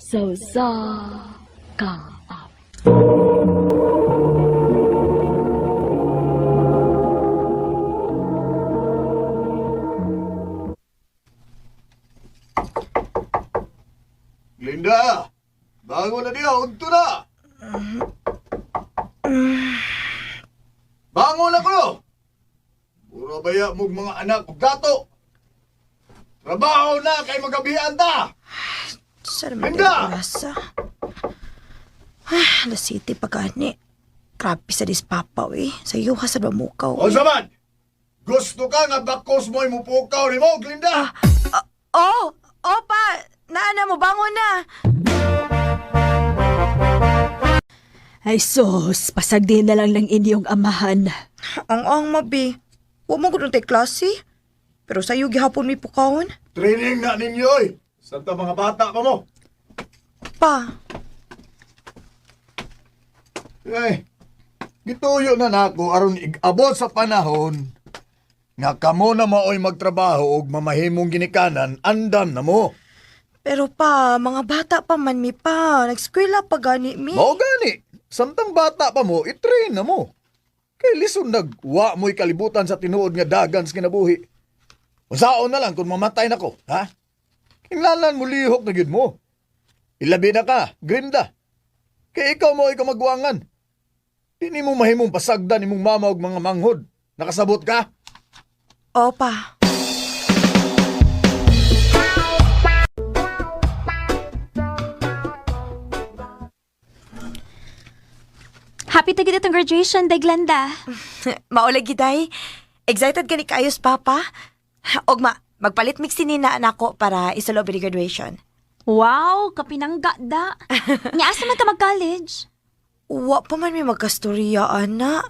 Sa usa ka awit. Glinda! Bangon na diha, udto na! Bangon na ko! Puro baya mong mga anak ug dato! Trabaho na kay magabihan ta! Sa naman Linda! oras ah. Ah, alas 7 pa gani. Grabe sa dis papa eh. Sa iyo ka sa mamukaw. O saman! Gusto ka nga bakos mo'y mupukaw ni mo, Glinda! Oh! Oh pa! Naana mo, bangon na! Ay sus, pasagdi na lang ng inyong amahan. Ang ang mabi. Wa mo gud tay klase. Pero sa iyo gihapon mi pukawon. Training na ninyo oy! Santa mga bata pa mo! Pa, Eh, gituyo na nako aron igabot sa panahon nga kamo na maoy magtrabaho og mamahimong ginikanan, andam na mo. pero pa, mga bata pa man mi pa. Nagskwela pa gani mi. Mao gani, samtang bata pa mo, itrain na mo. Kay lison nagwa mo'y kalibutan sa tinuod nga dagan sa kinabuhi. Unsaon na lang kung mamatay nako, ha? Kinlalan mo lihok na gyud mo. Ilabi na ka, Grinda. Kay ikaw mo ikaw magwangan. Di nimo mahimong pasagdan imong mama og mga manghod. Nakasabot ka? Oh pa. Happy to get itong graduation day, Glenda. Maulay giday. Excited gani kaayos papa. Og ma, magpalit mix ni na anak ko para isulob ni graduation. Wow, kapinangga da. Nga asa man ka mag-college? Wa pa man may magkastorya, ana.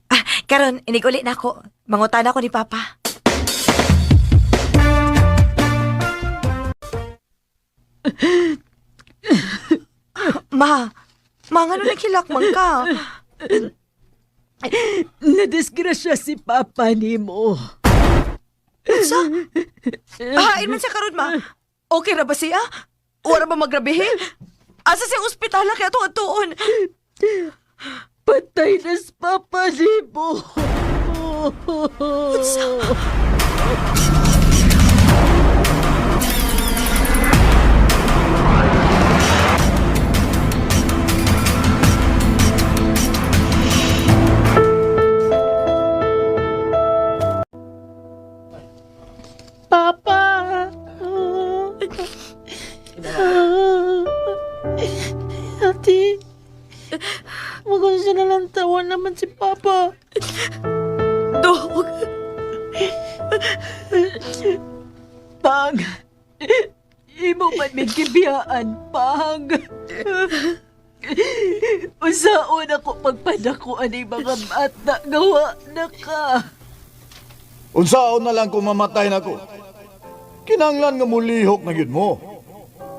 Ah, karon inig-uli na ako. Mangutan ako ni Papa. Ma, ma, nga naghilak man ka? Nadisgrasya si Papa nimo. Unsa? Hain man siya karon, ma. Okay ra ba siya? Wala ba magrabihin? Asa siya ospital kaya tuon tuon? Patay na si Papa nimo. Unsa? Papa! Ate, maganda siya na lang tawa naman si Papa. Dog. Pang, imo man may gibiyaan, Pang. Usaon ako pagpadako ani mga bata, gawa na ka. Unsaon na lang kung mamatay nako. Kinanglan nga mulihok na gyud mo.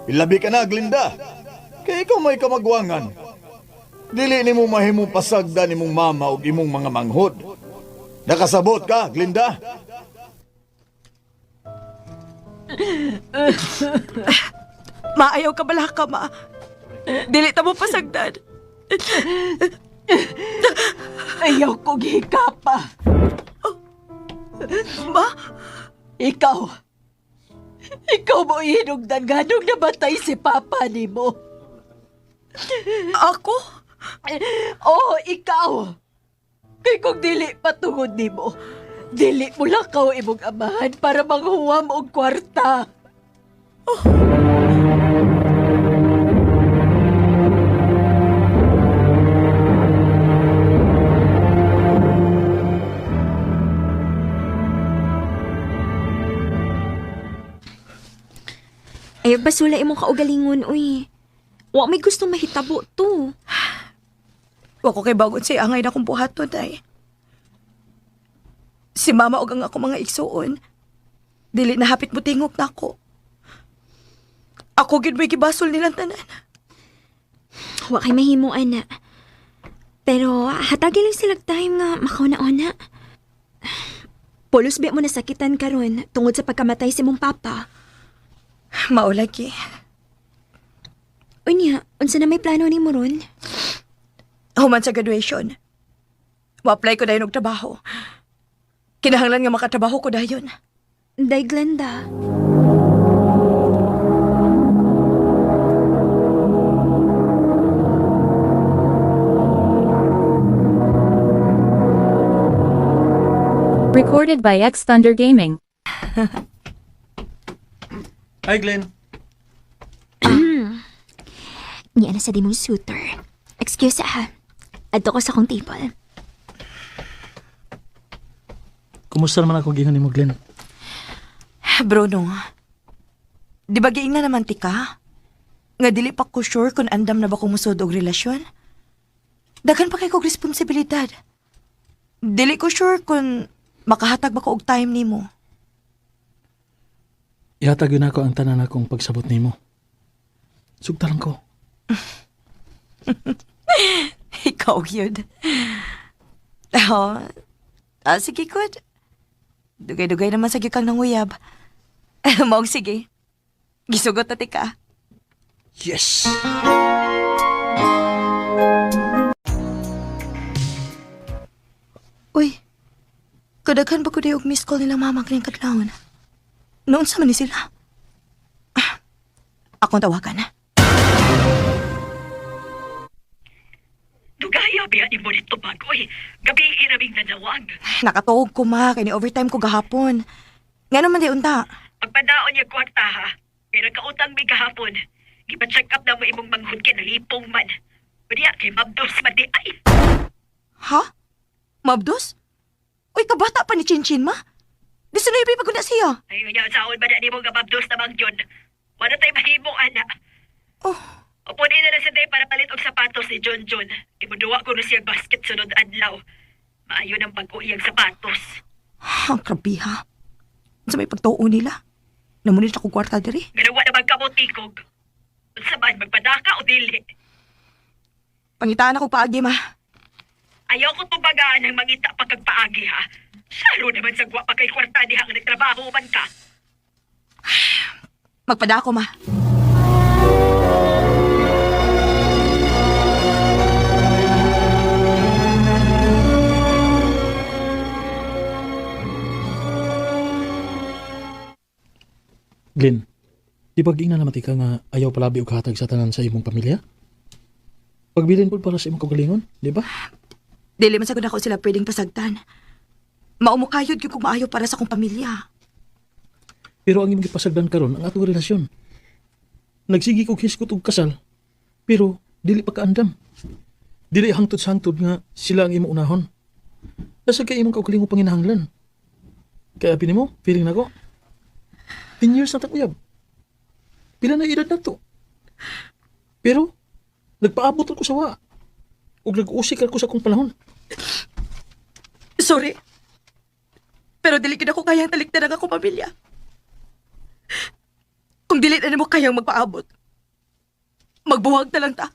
Ilabi ka na, Glinda. Kay ikaw may kamagwangan. Dili nimo mahimong pasagdan imong mama ug imong mga manghod. Nakasabot ka, Glinda? Maayaw ka bala ka, ma. Dili ta mo pasagdan. Ayaw kong hikapa. Ma, Ikaw, ikaw mo hinugdan ganong namatay si Papa nimo. ako? Oo, ikaw. Kay kung dili patungod nimo, dili mo lakaw imong amahan para manghuwam og kwarta. Ay, basula imong kaugalingon, uy. Wa may gusto mahitabo to. Wa ko kay bagon sa angay na kong buhaton ay. Si mama og ang ako mga igsuon. Dili na hapit mo tingok nako. Ako gid mo'y gibasol nilang tanan. Wa kay mahimo, ana. Pero hatagi lang sila time nga makauna-una. Pulos ba mo nasakitan karon tungod sa pagkamatay si mong papa? Maulagi. Unya, unsa na may plano nimo ron? Human sa graduation. Mo-apply ko dayon og trabaho. Kinahanglan nga makatrabaho ko dayon. Day Glenda. Recorded by X Thunder Gaming. Hi, Glenn. Niya na sa di mong suitor. Excuse ha. Adto ko sa akong table. Kumusta naman ako gingon nimo, Glenn? Bruno, di ba giingna naman ti ka? Nga dili pa ko sure kung andam na ba kung musod og relasyon. Daghan pa kay kog responsibilidad. Dili ko sure kung makahatag ba ko og time nimo. Ihatag yun ako ang tanan akong pagsabot nimo. Sugtalan ko. Ikaw yun. Oh, sige, good. Dugay-dugay naman sa kang nanguyab. Maong sige. Gisugot na ti ka. Yes! Uy, kadaghan ba ko di og miss call nila mama kanyang kadlawon? Noon sa man ni sila. Ah, akong tawagan. Dugaya biya ni mo nito bagoy. Gabi iraming nanawag. Nakatuog ko ma, kay ni overtime ko gahapon. Nga naman di unta. Pagpadaon niya kwarta ha. Kay nagkautang mi gahapon. Gipa-check up na mo imong manghud kay nalipong man. Unya kay mabdos man di ay. Ha? Mabdos? Uy, kabata pa ni Chinchin ma. Di sunoy pa na siya. Ay unya saon ba na nimo nga mabdos na mangyon. Wala tay mahimo ana. Oh, Upunin na lang sa day para palit og sapatos ni John John. Imuduwa ko na siya basket sunod adlaw. Maayo ng pag-uwi ang sapatos. ang grabe ha. Sa may pagtuo nila. Namunit ako kwarta diri. Ganawa na magkamutikog. Unsa man magpadaka o dili. Pangitaan ako paagi ma. Ayaw ko tubagaan ang mangita pa kag paagi ha. Saro naman sa guwa pa kay kwarta diha nga nagtrabaho man ka. Magpadako ma. Glenn, di ba giingnan naman ti ka nga ayaw palabi og hatag sa tanan sa imong pamilya? Pagbilin po para sa imong kaugalingon, di ba? Dili man sagud ako sila pwedeng pasagtan. Maumukayod gyud kung maayo para sa akong pamilya. Pero ang imong gipasagdan karon ang atong relasyon. Nagsigi kog hiskot og kasal, pero dili pa kaandam. Dili hangtod sa hangtod nga sila ang imong unahon. Nasa kay imong kaugalingong panginahanglan. Kaya pini mo, feeling nako. 10 years na tag-uyab. Pila na edad na to. Pero, nagpaabot ako sa wa. Ug nag-usik ako sa akong panahon. Sorry. Pero dili gid ako kayang talikdan ang akong pamilya. Kung dili na nimo kayang magpaabot, magbuwag na lang ta.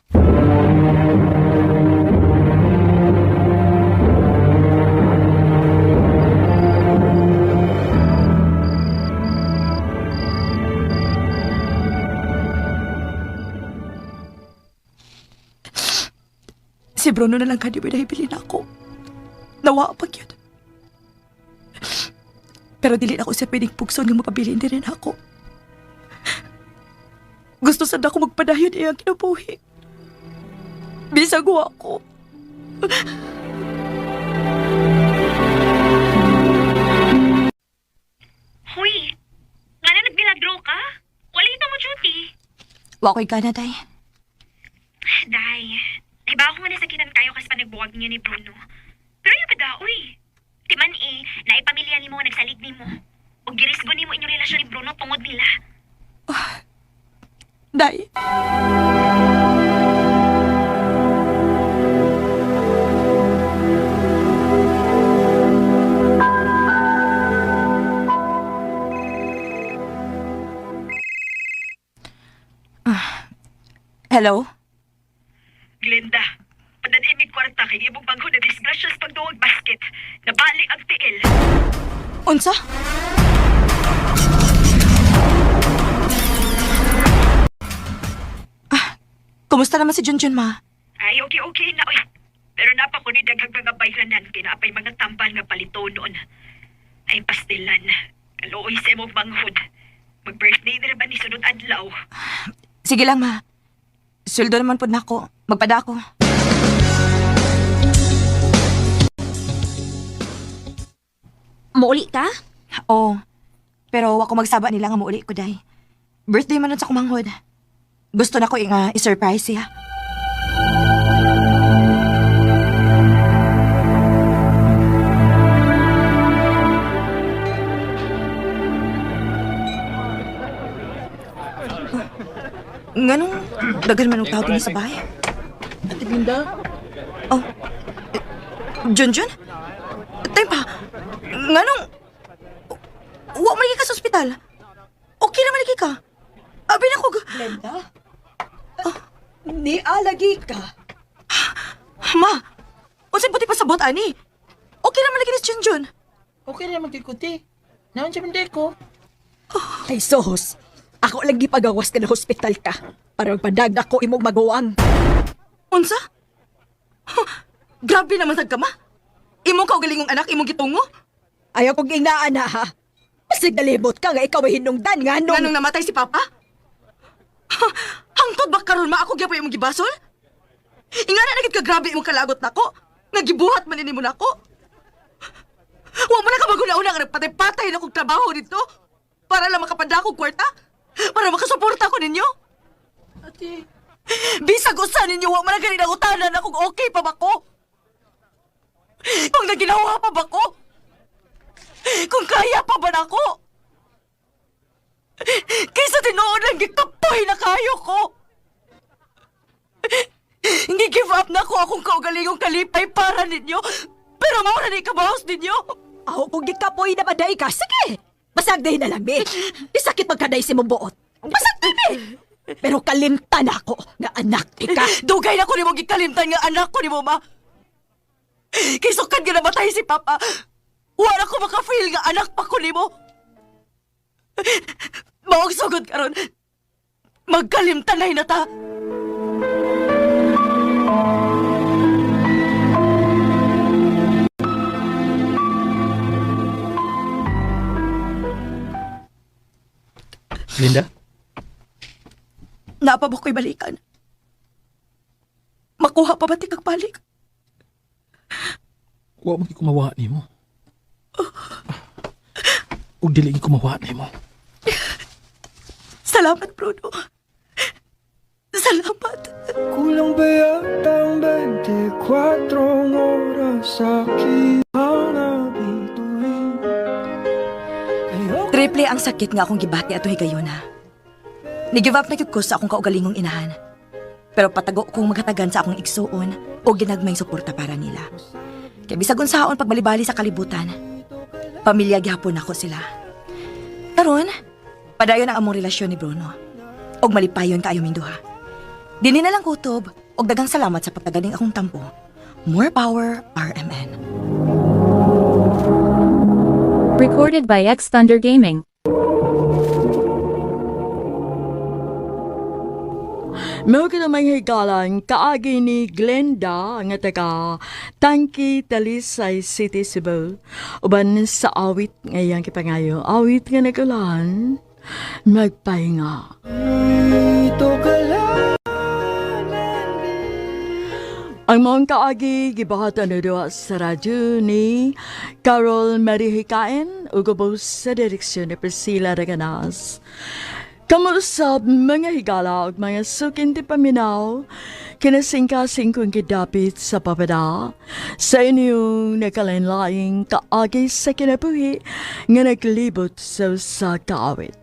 Si Bruno na lang kadi ba nahibilin ako. Nawa pag yun. Pero dili na ako sa pwedeng pugson nga mapabilin din rin ako. Gusto sad ako magpadayon iyang kinabuhi. Bisag wa ako. Huy, nga na nagbilagro ka? Wala ito mo duty. Wa ko'y gana, day. Day, iba ako nga nasakitan kayo kasi panagbuwag niyo ni Bruno. Pero yung pa uy. Timan eh, naipamilya nimo nga nagsalig nimo. O girisgo nimo inyong relasyon ni Bruno tungod nila. Day. Ah, hello? Glenda, padanimig kwarta kay imong bangho na disgrasyas pagduwag basket. Nabali ang tiil. Unsa? Ah, Kumusta naman si Junjun, ma? Ay, okay, okay na, oy. Pero napa ko ni daghang mga bayranan kay naapay mga tambal nga palito noon. Ay, pastilan. Kaluoy sa imong manghod. Mag-birthday na ba ni sunod adlaw? Sige lang, ma. Sweldo naman po na ako. Magpada ako. Muuli ka? Oo. Pero wa ko magsaba nila nga muuli ko, day. Birthday man nun sa kumanghod. Gusto na ko nga i-surprise siya. Nganong dagan man og tao dinhi sa bahay? Ate Linda? Oh. Eh, Junjun? Time pa. Nganong wa man lagi ka sa ospital? Okay naman lagi ka. Abi na ko. Glenda? Nialagi ka. Ma, unsay buti pasabot ani? Okay naman lagi ni Junjun. Okay na magkikuti. Naon siya mende ko? Ay, sos. Ako lang gipagawas ka na hospital ka. Para magpadag ako imong maguwang. Unsa? Huh, grabe naman sad ka, ma. Imong kaugalingong anak imong gitungo. Ayaw kong inaan na, ha? Basig nalibot ka nga ikaw ay hinungdan nga nung... Nganong namatay si Papa? Huh, hangtod ba karon ma ako gyapon imong gibasol? Ingana na gid ka grabe imong kalagot nako. Nagibuhat man ini mo nako. Wa man na ka maguna-una nga nagpatay-patay na kog trabaho dito para lang makapadakog kwarta, para makasuporta ko ninyo. Ate, Bisag usa ninyo wa man na gani nangutana na kung okay pa ba ko. Kung naginawa pa ba ko? Kung kaya pa ba nako? Kaysa tinuod lang gikapoy na kayo ko. Hindi give up na ko akong kaugalingong kalipay para ninyo. Pero mao na ni kabawas ninyo. Ako kung gikapoy na baday ka, sige! Basag day na lang, be. Isakit magkaday si mong buot. Basag day, be! Pero kalimtan ako nga anak ti ka. Dugay na ko nimo gikalimtan nga anak ko nimo ma. Kay sukad nga namatay si Papa. Wala ko maka-feel nga anak pa ko nimo. Maog sugod karon. Magkalimtanay na ta. Linda? Naa pa ba ko'y balikan? Makuha pa ba ti kag balik? Wa man kumawa nimo. Ug dili gyud kumawa nimo. Salamat, Bruno. Salamat. Kulang ba yata ang 24 oras sa aking nabituin? Ayoko Triple ang sakit nga akong gibati ato higayona. Ni-give up na gyud ko sa akong kaugalingong inahan. Pero patago kong maghatagan sa akong igsuon o ginagmay suporta para nila. Kay bisag unsaon pagbalibali sa kalibutan, pamilya gihapon ako sila. Karon, padayon ang among relasyon ni Bruno. Og malipayon kaayo ming duha. Dinhi na lang kutob og daghang salamat sa pagtagaling akong tampo. More power, RMN. Recorded by X Thunder Gaming. Mao ka namang higalan, kaagi ni Glenda nga taga Tangki Talisay City, Cebu. Uban sa awit ngayang kipangayo, awit nga nagulan, magpahinga. dito ka lang. Ang maong kaagi gibuhatan na duha sa radyo ni Carol Marie Hikain ug ubos sa direksyon ni Priscilla Reganas. Kamusab mga higala ug mga sukin ti paminaw, kinasingkasing kong gidapit sa papada, sa inyong nakalain-laing kaagi sa kinabuhi nga naglibot sa usa ka awit.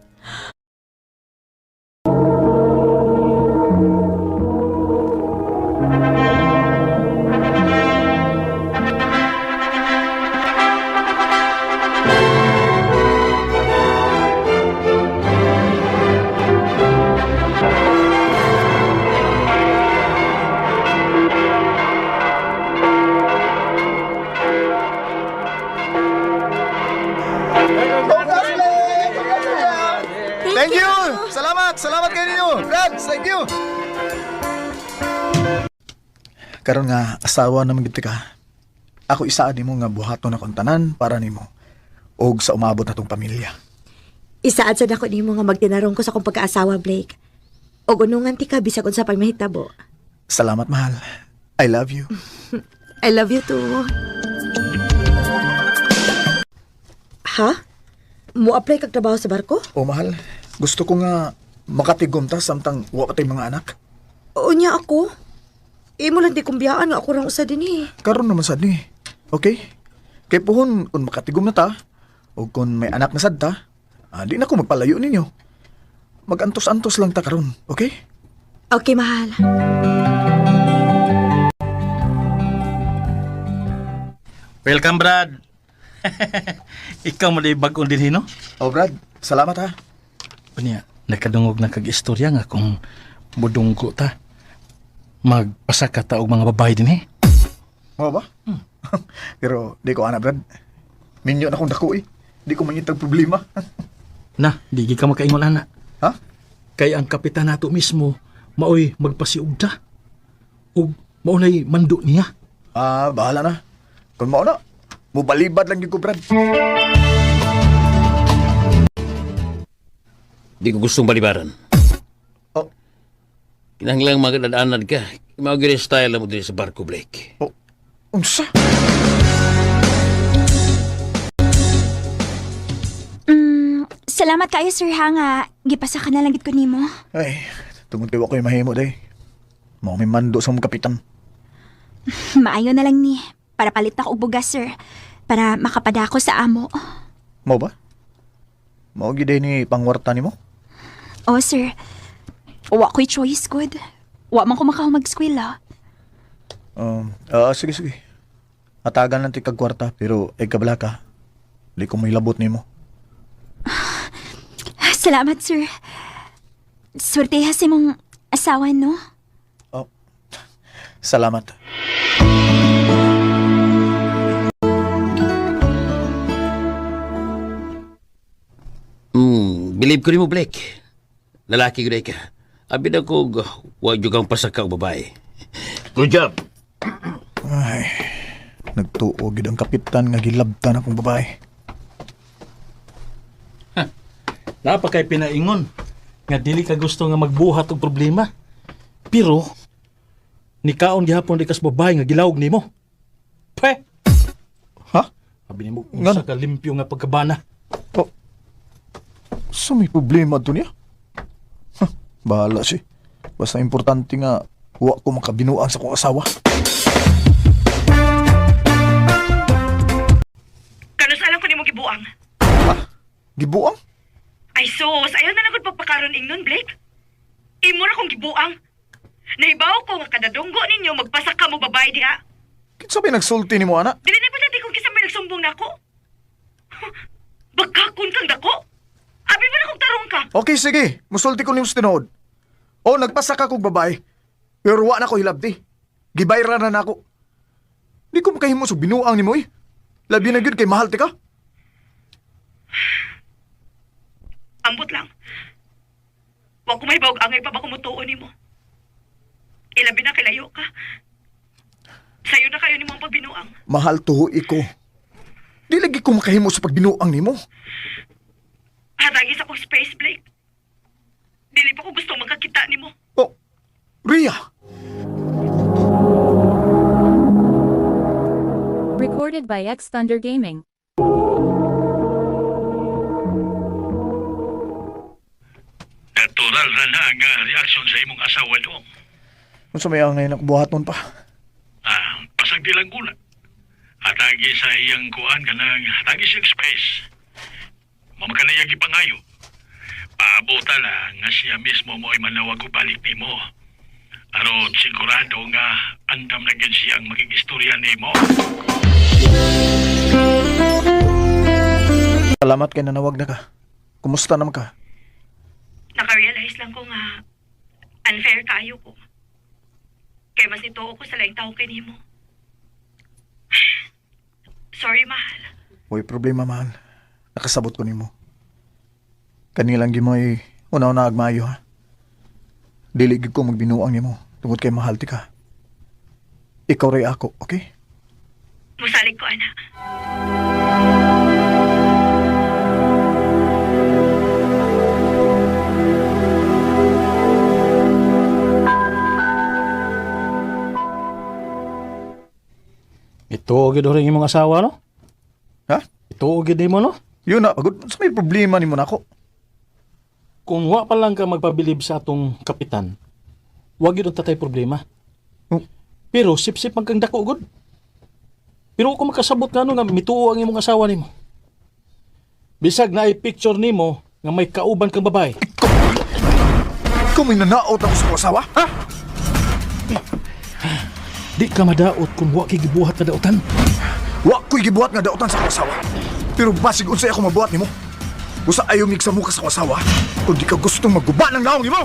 Thank you! Salamat! Salamat kayo ninyo! Friends, thank you! Karon nga asawa naman gid ka. Ako isaad nimo nga buhaton akong tanan para nimo og sa umabot na tong pamilya. Isaad sad ako nimo nga magtinarong ko sa akong pagkaasawa, Blake. Og unungan ti ka bisag unsa pag mahitabo. Salamat, mahal. I love you. I love you too. Ha? Mo-apply kag trabaho sa barko? O mahal, gusto ko nga makatigom ta samtang wa pa tay mga anak. Unya ako. Imo lang di kumbiyaan nga ako rang usa din eh. Karon naman sad ni. Okay? Kay puhon kung makatigom na ta o kung may anak na sad ta, di na ko magpalayo ninyo. Magantos-antos lang ta karon, okay? Okay, mahal. Welcome, Brad. Ikaw mo bagong din no? Oh Brad, salamat ha. Unya, nakadungog na kag istorya nga kung budunggo ta. Magpasa ka ta og mga babae din eh. Mo ba? Pero di ko ana Brad. Minyo na akong dako eh. Di ko mangitag problema. Na, di gid ka makaingon ana. Ha? Kay ang kapitan nato mismo maoy magpasiugda. Ug maunay mando niya. Ah, bahala na. Kung mao na, mubalibad lang gyud ko Brad. Di ko gustong balibaran. Oh. Kinahanglang magdadaanan ka. Mao gyud style mo diri sa barko, Blake. Oh, unsa? Salamat kayo, sir, ha, nga gipasa ka na lang gid ko nimo. Ay, tungod kay wa ko'y mahimo day. Mao may mando sa mong kapitan. Maayo na lang ni. Para palit ako og bugas, sir. Para makapadako sa amo. Mao ba? Mao gyud day ni pangwarta nimo? Oh, sir. Wa ko'y choice, good. Wa man ko makahumag-eskwela. Sige sige. Atagan lang ti kag kwarta pero ay kabala ka. Di ko mahilabot nimo. Salamat, sir. Swerteha sa imong asawa, no? Oh. Salamat. Believe ko nimo, Blake. Lalaki gyud ka. Abi na ko wa jud kang pasaka og babae. Good job. Ay, nagtuo gid ang kapitan nga gilabtan akong babae. Napakay pinaingon nga dili ka gusto nga magbuhat og problema. Pero nikaon gihapon di kas babae nga gilawog nimo. Pe, Ha? abi nimo Ngano? unsa ka limpyo nga pagkabana. Oh. So may problema to niya? Huh, bahala siya. Basta importante nga wa ko makabinuang sa kong asawa. Kanusalan ko nimo gibuang. Gibuang? Ay sus, ayaw na lang pagpakaron ingnon, Blake. Imo ra kong gibuang. Nahibaw ko nga kadadunggo ninyo magpasak ka mo babae diha. Kinsa may nagsulti nimo ana? Dili na pud kung kinsa may nagsumbong nako. Bagkakon kang dako. Abi ba na kong tarong ka? Okay, sige. Musulti ko nimo sa tinuod. O, nagpasaka kog babae. Pero wa na ko hilabti. Gibayra na nako. Di ko makahimo sa binuang nimo eh. Labi na gyud kay mahal ti ka. Ambot lang. Wa ko mahibawg angay pa ba kumutuo nimo. Ilabi na kilayo ka. Sayo na kayo nimo ang pagbinuang. Mahal tuho iko. Di lagi ko makahimo sa pagbinuang nimo. Hatagi sa kong space, Blake. Dili pa ko gusto magkakita nimo. Oh, Rhea! Recorded by X Thunder Gaming. Natural ra na ang reaksyon sa imong asawa doon. Unsa may angay na buhaton pa? Ah, pasag di lang gula. Hatagi sa iyang kuan kanang hatagi siyang space. Mamakanayag ipangayo. Paabota lang nga siya mismo mo'y manawag og balik nimo. Aron sigurado nga andam na gyud siyang makigistorya nimo. Salamat kay nanawag na ka. Kumusta naman ka? Naka-realize lang ko nga unfair kayo ko. Kay mas nituo ko sa laing tao kay nimo. Sorry, mahal. Uy, problema mahal. Nakasabot ko nimo. Kanilang gimoy una-una agmayo ha. Dili gid ko magbinuang nimo tungod kay mahal ti ka. Ikaw ray ako, okay? Musalig ko, ana. Ito gid rin imong asawa no? Ha? Ito gid mo no? Yun na, pagod. Sa may problema nimo nako. Kung wa pa lang ka magpabilib sa atong kapitan, wa gyud ang tatay problema. Oh. Pero sip-sip man kang dako gud. Pero kung makasabot nga no nga mituo ang imong asawa nimo. Bisag na picture nimo nga may kauban kang babae. Ikaw may nanaot ako sa akong asawa, ha? Di ka madaot kung wa kay gibuhat nga daotan. Wa ko'y gibuhat nga daotan sa akong asawa. Pero basig unsay ako mabuhat nimo. Usa ayaw migsa mo ka sa akong asawa kung di ka gustong magguba ng naong nimo.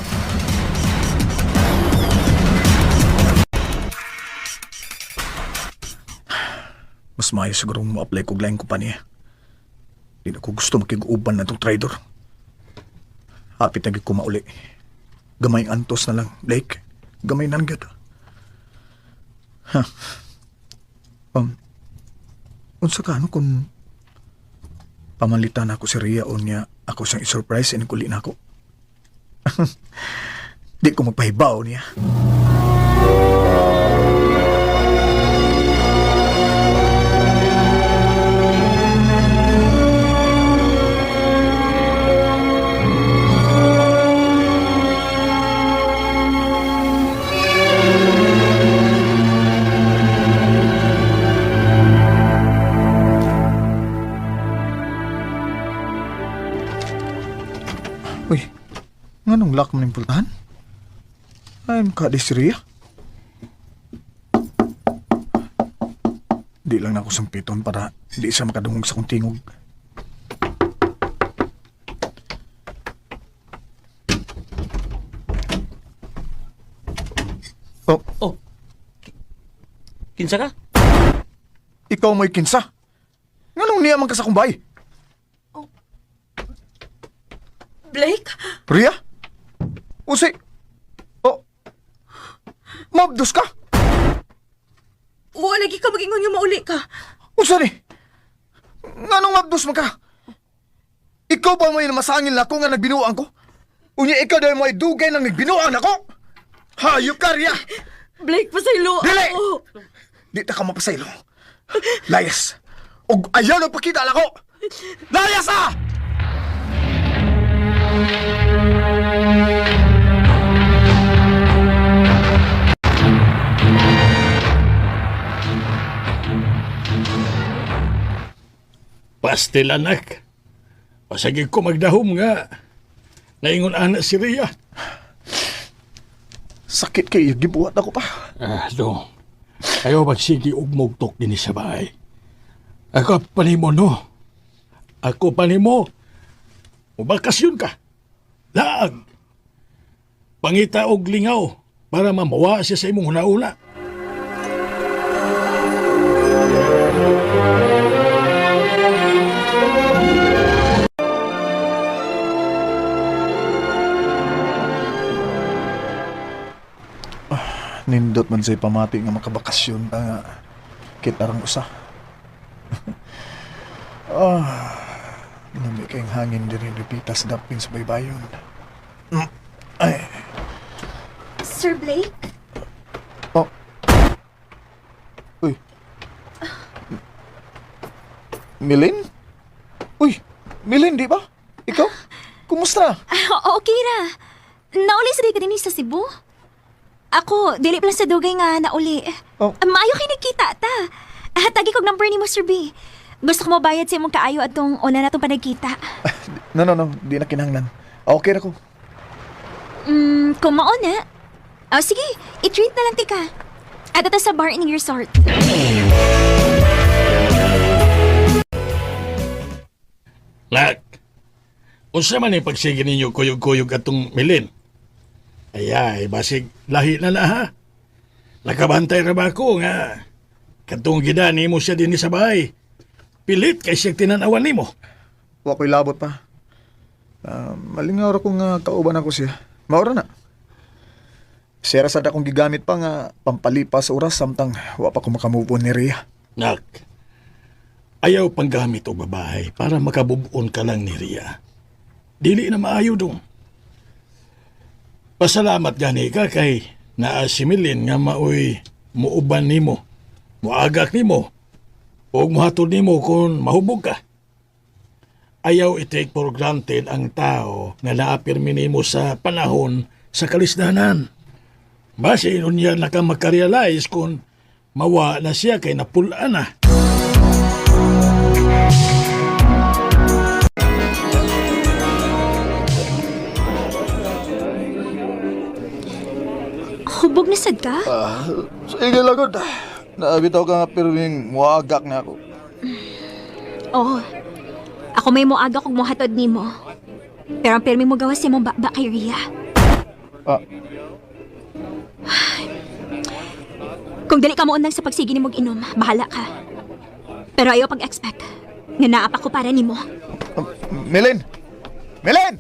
Mas maayo siguro mo-apply kog laing kumpanya. Di na ko gusto makig-uban na tong traidor. Hapit na gyud ko mauli. Gamay antos na lang, Blake. Gamay na lang gyud. Ha. Unsa ka ano kung pamalitan ako si Rhea o niya ako siyang i-surprise and kuli na ako. Di ko magpahibaw niya. Uy, nganong lock man yung pultahan? Ay, ka di si Rhea. Di lang na ako sampiton para di siya makadungog sa kong tingog. Oh, Oh. Kinsa ka? ikaw mo'y kinsa. Nganong niya man ka sa kumbay? Blake? Ria? Usi? Oh. Mabdos ka? Wa lagi ka magingon nga mauli ka. Unsa ni? Nganong mabdos man ka? Ikaw pa may masangil nako nga nagbinuang ko? Unya ikaw dahil mo ay dugay nang nagbinuang nako? Hayop ka, Ria! Blake, pasaylo Dili! ako. Di ta ka mapasaylo. Layas! Og ayaw na pakita nako! Layas ah! Pastil anak. Pasagig ko magdahom nga. Naingon ana si Rhea. Sakit kay gibuhat ako pa. Ah, dong. Ayaw magsigi og mugtok dinhi sa bahay. Ako pa nimo no. Ako pa nimo. Mubakasyon ka. Laag. Pangita og lingaw para mamawa siya sa imong hunauna. Nindot man sa'y pamati nga makabakasyon ta nga kita rang usa. Ah, nami kayong hangin diri dipita sa dapin sa baybayon. Ay, Sir Blake? oh. Uy. Milin? Uy, Milin, di ba? Ikaw? Kumusta? Ah, okay ra. Nauli sa di ka din sa Cebu? Ako, dili pa lang sa dugay nga nauli. Oh. Ah, Maayo kay nagkita ta. Ah, tagi kog number ni mo, Sir B. Gusto ko mobayad sa imong kaayo atong una natong panagkita. No, no, no. Di na kinahanglan. Okay na ko. Kung mao na. Oh, sige, i-treat na lang tika. Adto ta sa bar in resort. Nak, unsa man yung pagsige ninyo kuyog-kuyog atong milin? Ay, basig lahi na na ha. Nakabantay ra ba ako nga katong gida nimo siya dinhi sa bahay. Pilit kay siyang tinanawan nimo. Wa ko'y labot pa. Ah, malingaw ra ko nga kauban ako siya. Maura na. Sera sad akong gigamit pa nga pampalipas oras samtang wa pa ko makamove on ni Rhea. Nak, ayaw panggamit og babae para makabubuon ka lang ni Ria. Dili na maayo dong. Pasalamat gani ka kay naa si Milin nga maoy muuban nimo, muagak nimo, ug muhatod nimo kung mahubog ka. Ayaw i-take for granted ang tao nga naapirmi nimo sa panahon sa kalisdanan. Base unya na ka makarealize kung mawa na siya kay napula na. Hubog na sad ka? Ah, sige lagod. Naabitaw ka nga pirming muagak na ako. Oo. Ako may moaga kog mohatod nimo. Pero ang pirmi mo gawas imong baba kay Rhea. Ah. Kung dili ka mo undang sa pagsige nimo og inom, bahala ka. Pero ayaw pag-expect nga naa pa ko para nimo. Melin! Melin!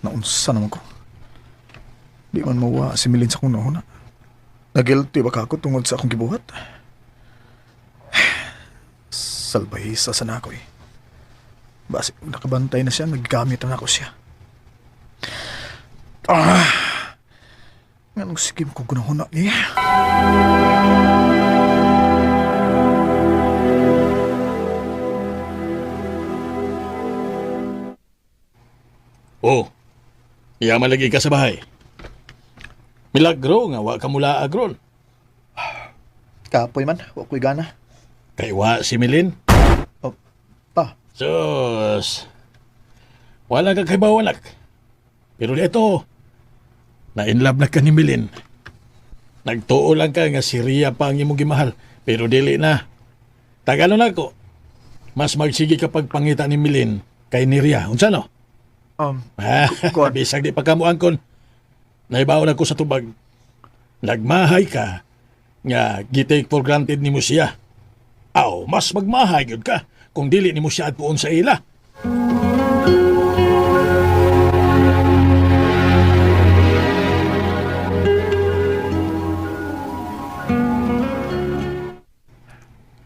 Naunsa naman ko. Di man mawa si Milin sa akong nahuna. Nagilty ba ka ako tungod sa akong gibuhat? Salbahisa sa na ako eh. Basi nakabantay na siya, naggamit na ako siya. Ah! Nganong sige mo kong gunahuna niya? Oh, yaman lagi ka sa bahay. Milagro nga wa ka mula agron. Kapoy man, wa ko'y gana. Kay wa si Milin. Oh, pa. Sus. Wala ka kay bawanak. Pero dito, na in love na ka ni Milin. Nagtuo lang ka nga si Ria pa ang imong gimahal, pero dili na. Tagalo na ko. Mas magsige ka pagpangita ni Milin kay ni Ria. Unsa no? Ah, bisag di pa kamo angkon. Naibaon ako sa tubag. Nagmahay ka nga gitake for granted nimo siya. Aw, mas magmahay gyud ka kung dili nimo siya adpuon sa ila.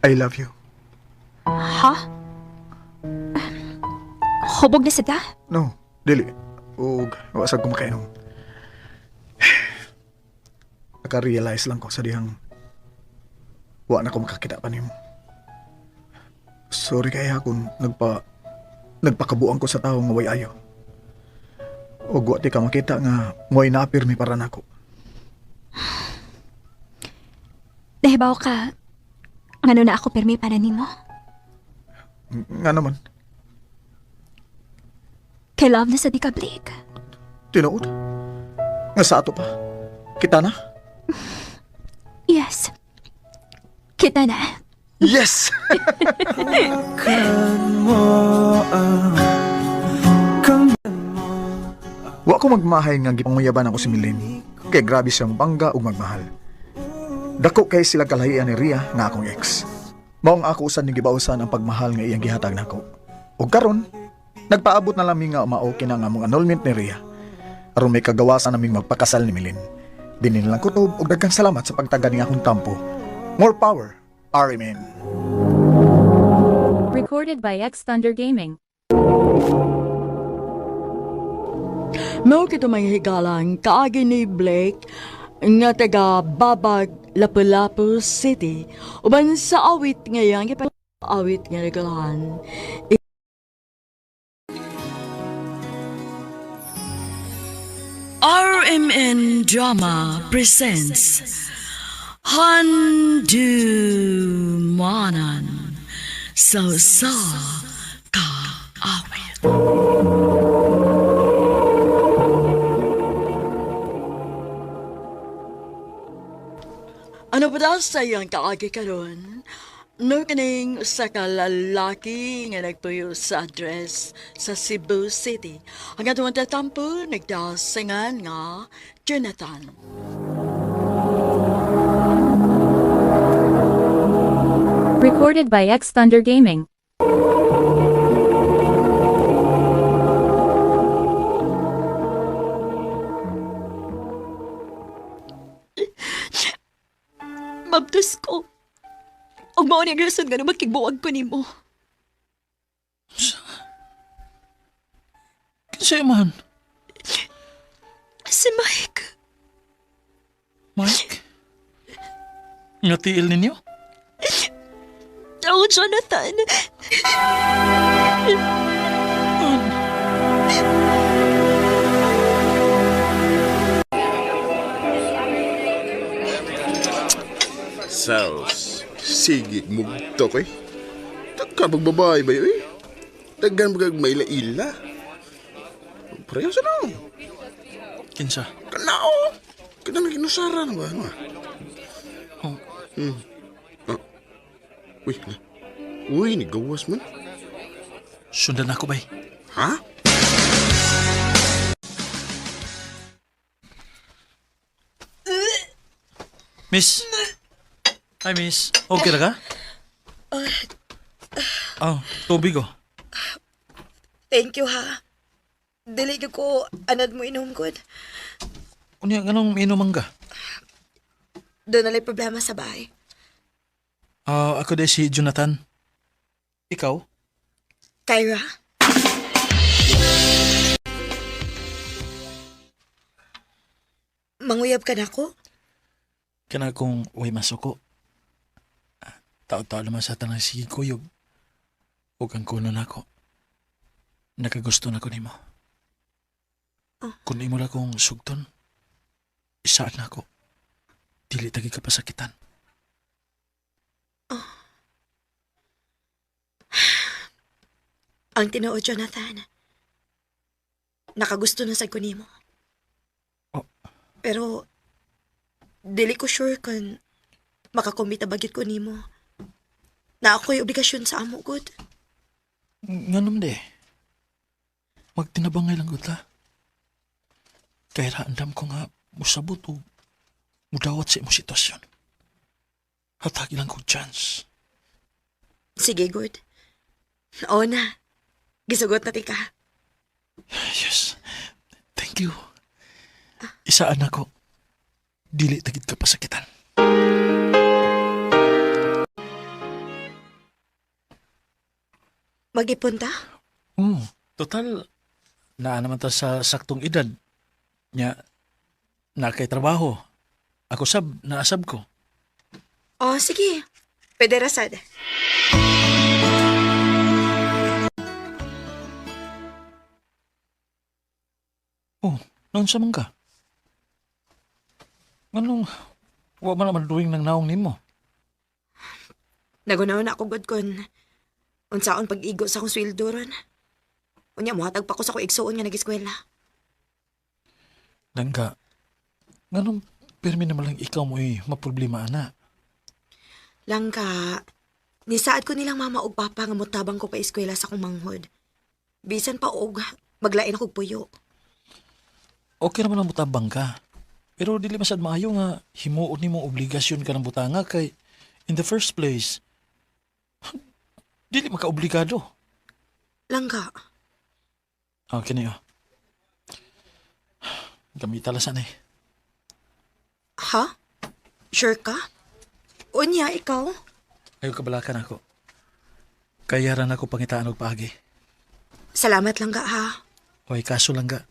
I love you. Ha? Hubog na sad ka? No, dili. Ug wa sad ko makainom. Naka-realize lang ko sa dihang wa na ko makakita pa nimo. Sorry kaya kung nagpakabuang ko sa tawo nga way ayo. Ug wa ti ka makita nga mo'y naapirmi para nako. Nahibaw ka ngano na ako pirmi para nimo. Nga naman, Kay love na sa di ka, Blake. tinuod. Nga sa ato pa. Kita na? Yes. Kita na. Yes! Wa ko magmahay nga gipanguyaban ako si Milin. Kay grabe siyang bangga ug magmahal. Dako kay sila kalahian ni Ria nga akong ex. Maong ako usan ni gibausan ang pagmahal nga iyang gihatag nako. Ug karon, nagpaabot na lang mi nga maoke na nga among annulment ni Ria. Aron may kagawasan naming magpakasal ni Milin. Dinin lang kutob ug daghang salamat sa pagtaga ni akong tampo. More power, RMN. Recorded by X Thunder Gaming. Mao kito mga higalang kaagi ni Blake nga taga Babag, Lapu-Lapu City uban sa awit ngayang awit nga nagalahan. RMN Drama presents Handu Manan So Sa Ka Awit. Ano ba daw sa iyang kaagi karon? No kaning usa ka lalaki nga nagpuyo sa address sa Cebu City. Ang atong tatampo nagdasingan nga Jonathan. Recorded by X Thunder Gaming. Mabtos ko. Ug mao ni ang rason nga makigbuwag ko nimo. Kinsa man? Si Mike. Mike? Nga tiil ninyo? Oh, Jonathan. Sals, sige mugtok eh. Tagka pagbabae ba yun eh? Tagkan pag maila-ila. Pareho sa na. Kinsa? Kanao! Kanang kinusara na ba? Ano ah? Oh. Ah. Uy, na. Uy, nigawas man. Sundan ako bay. Ha? Miss. Hi, miss. Okay ra ka? Oh, tubig oh. Thank you ha. Dili gyud ko anad mo inom gud. Unya nganong inuman ka? Doon nala'y problema sa bahay. Ah, ako di si Jonathan. Ikaw? Kyra? Manguyab ka na ako? Kana kung way masuko. Ah, tao-tao naman sa tanang sige kuyog. Huwag kang kuno na ako. Nakagusto na ko nimo. Kung imo lang kong sugton, isaan na ako. Dili tagi ka pasakitan. Ang tinuod, Jonathan. Nakagusto na sad ko nimo. Oh. Pero, dili ko sure kung makakumita bagit ko nimo. Na ako'y obligasyon sa amo, good. Nganom de. Magtinabangay lang gud ta. Kaya andam ko nga musabot o mudawat sa imong sitwasyon. Hatagi lang ko chance. Sige, good. Oo na. Gisugot na tika. Yes. Thank you. Isaan ako. Dili tagid ka pasakitan. Mag-ipon ta? Oh, total naa naman ta sa saktong edad. Nya na kay trabaho. Ako sab naasab ko. Oh, sige. Pwede rasad. Oh, noon sa man ka? Nganong wa man naman doing ng naong nimo? Nagunaw na ako good kun unsaon pag-igo sa akong sweldo ron. Unya, muhatag pa ko sa akong igsuon nga nag-eskwela. Langga, nganong pirmi naman lang ikaw mo'y maproblema ana. Langka, nisaad ko nilang mama og papa nga motabang ko pa eskwela sa akong manghod. Bisan pa og maglain akong puyo. Okay naman ang mutabang ka. Pero dili masad maayo nga himuon nimo obligasyon ka ng butanga kay in the first place dili makaobligado. Langka, Okay na yun. Gamita lang sana eh. ha? Sure ka? Unya, ikaw? Ayaw kabalakan ako. Kaya ran ako pangitaan og paagi. Salamat langga ha. Hoy, kaso lang ga.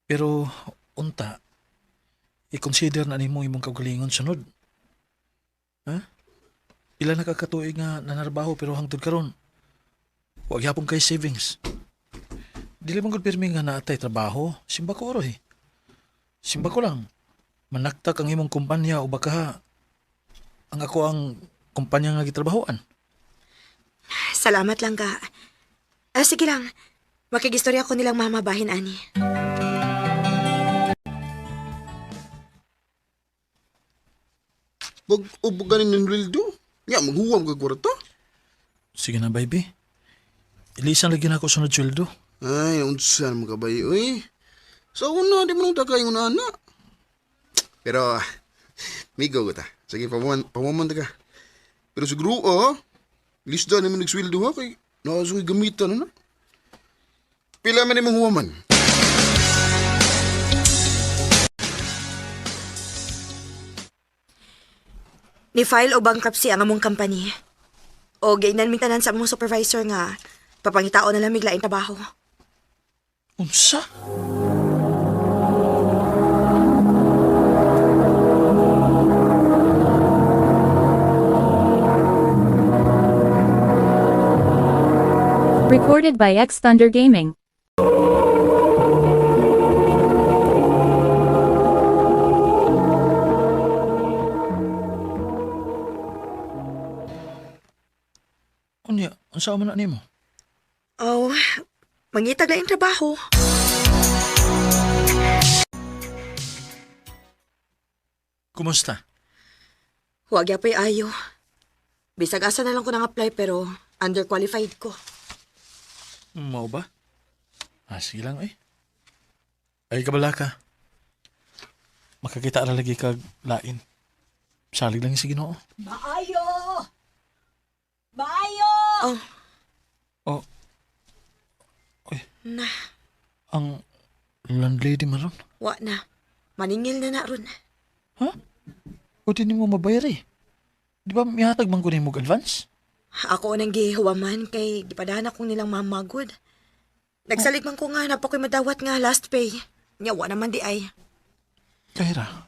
Pero unta, i-consider na nimo imong kaugalingon sunod. Ha? Pila na kakatuig nga nanarbaho pero hangtod karon. Wa gyapon kay savings. Dili man gud pirmi nga naatay trabaho, simba ko oroy. Simba ko lang. Manaktak ang imong kumpanya o baka ang ako ang kumpanya nga gitrabahoan. Salamat langga. Ah, sige lang. Makigistorya ko nilang mama bahin ani. Pag ubo ganin ng rildo, ya, maghuwam ka kwarta. Sige na, baby. Ilisan lagi na ako sunod sweldo. Ay, unsa naman ka ba uy? Sa una, di mo nang tagay yung ana. Pero, migo ko ta. Sige, pamuman, pamuman ta ka. Pero siguro, ah, lista naman nagsweldo ha, kay nakasoy gamitan na na. Pila man imong huwaman. Ni-file og bankruptcy ang among company. O gainan mi tanan sa among supervisor nga papangitao na lang mig laing trabaho. Unsa? Recorded by X Thunder Gaming. Unya, unsa man na nimo? Oh, mangitag laing trabaho. Kumusta? Huwag yapay ayo. Bisag asa na lang ko nang apply pero underqualified ko. Mao ba? Ah, sige lang eh. Ay, kabala ka. Makakita ra lagi kag lain. Salig lang sa Ginoo. Maayo! Maayo! Oh, Oh. Uy, na, ang landlady man ron. wa na. Maningil na na ron. Ha? O di nimo mabayar eh. Di ba mihatag man ko nimo og advance? Ako nang gihuwaman kay gipadahan akong nilang mamagod. Nagsalig man ko nga na pa ko'y madawat nga last pay. Nya wa naman di ay. Kahira.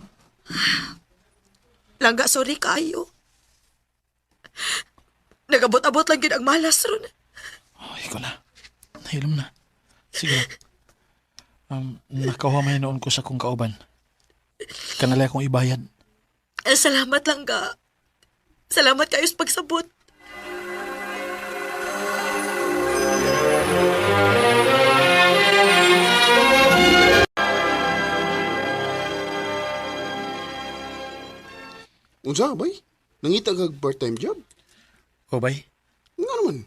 Langga sorry kaayo. Nagabot-abot lang gid ang malas ron. Ay, ko na. Nahilom na. Sige lang. Nakahuha may noon ko sa kong kauban. Kanalay akong ibayad. Eh, salamat langga. Salamat kayo sa pagsabot. Unsa, bay? Nangita kag part-time job? O bay, Nga naman.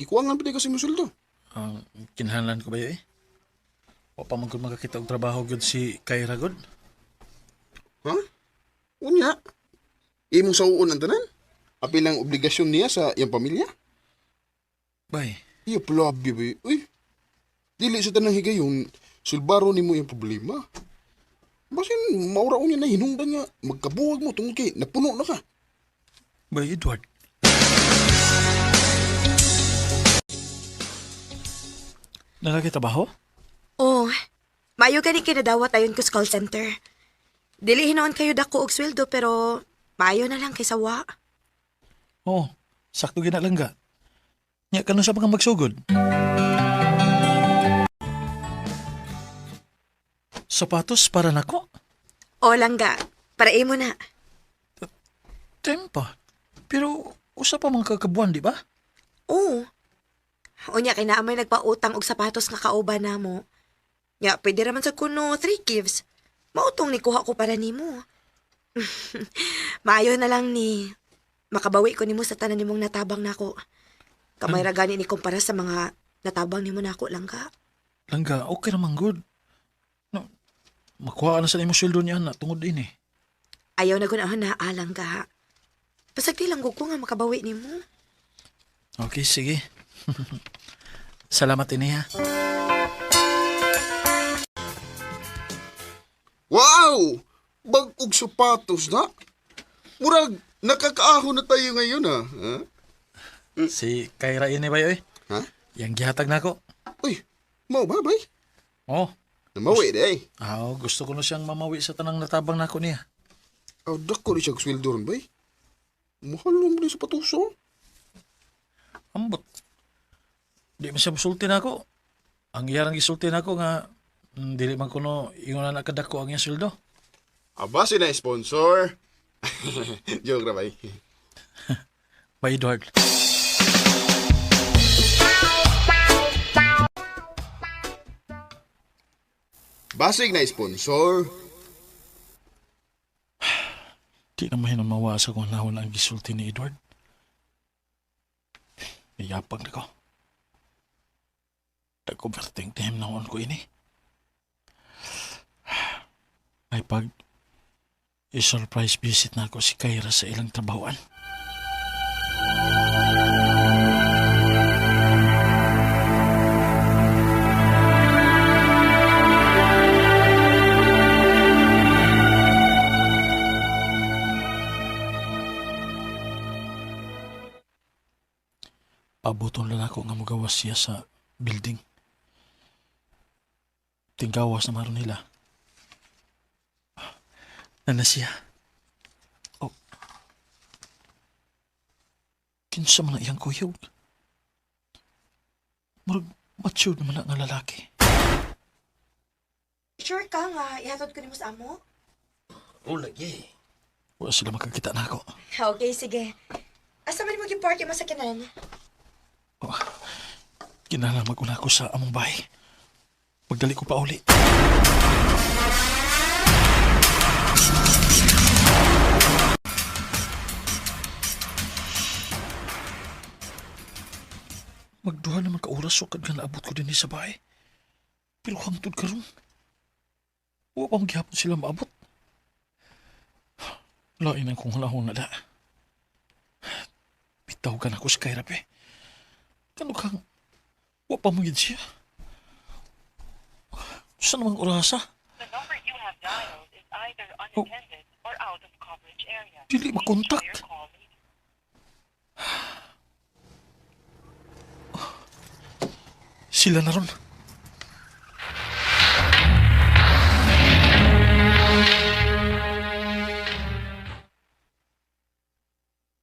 Ikuangan pa di kasi mo sweldo. ang kinahanglan ko ba eh? Wa pa man gud makakita og trabaho gud si Kyra gud. Ha? Unya. Imong sauon ang tanan? Apil ang obligasyon niya sa iyang pamilya? Bay, Iya, palabi ba? Uy, dili sa tanang higayon, sulbaro nimo iyang problema. Basin, maura unya na hinungdan nga, magkabuwag mo tungod kay napuno na ka. bay Edward. Nalagi trabaho? Oh, maayo gani kinadawat ayon ko sa call center. Dili hinoon kayo dako og sweldo pero maayo na lang kaysa wa. Oo, sakto gina lang ga. Nya kanu sa mga magsugod? Sapatos para nako? O langga, para imo na. Tempa. Pero usa pa man kakabuan, di ba? Oo. Unya kay naa may nagpautang og sapatos nga kauban namo. Nya pwede ra man sa kuno three gives. Mautong ni kuha ko para nimo. Maayo na lang ni makabawi ko nimo sa tanan nimong natabang nako. Kamay ra gani ni kumpara sa mga natabang nimo nako lang ka. Langga, okay naman good. No, makuha na sa imo sweldo niya na tungod din eh. Ayaw na gunahon na alang ka. Pasagdi lang gud ko nga makabawi nimo. Okay, sige. Salamat ini ha. Wow! Bag-og sapatos na? Murag, nakakaahon na tayo ngayon ah. Ha? Si Kyra ini ba eh? Ha? Yang gihatag nako. Uy, mau ba, bay? Oh, Namawi di ay. ah, gusto ko na siyang mamawi sa tanang natabang nako niya. Oh, dako rin siya sweldo ron, bay. Mahal naman din sapatos oh. Ambot. Di man siya musulti nako. Ang iyarang gisulti nako nga dili man kuno ingon na kadako ang iyang sweldo. Aba, sila sponsor. Joke ra, bay. By Edward. Basig na sponsor. Di na mahinamawa sa kung nahon ang gisulti ni Edward. Iyapag na ko. Nagkuberting time na ko ini. Ay pag i-surprise visit na ako si Kyra sa ilang trabahoan. Pabuton lang ako nga mugawas siya sa building. Tinggawas na maron nila. Nana siya. Oh. Kinsa man na iyang kuyog. Murag matured naman na nga lalaki. Sure ka nga, ihatod ko nimo sa amo? Oh, lagi. Wala sila makakita na ako. Okay, sige. Asa man mo gi-park yung masakyanan? Oh, kinahanglan mag-una ko sa among bahay. Magdali ko pa uli. Magduha naman ka oras sukad nga naabot ko din sa bahay. Pero hangtod karon. Wa pa magyapon sila maabot. Lain ang kung hulahon na da. Bitaw ka na ko sa kairap eh. Kano kang wa pa mo gid siya. Sa namang orasa? Oh. Dili makontak. Sila na ron.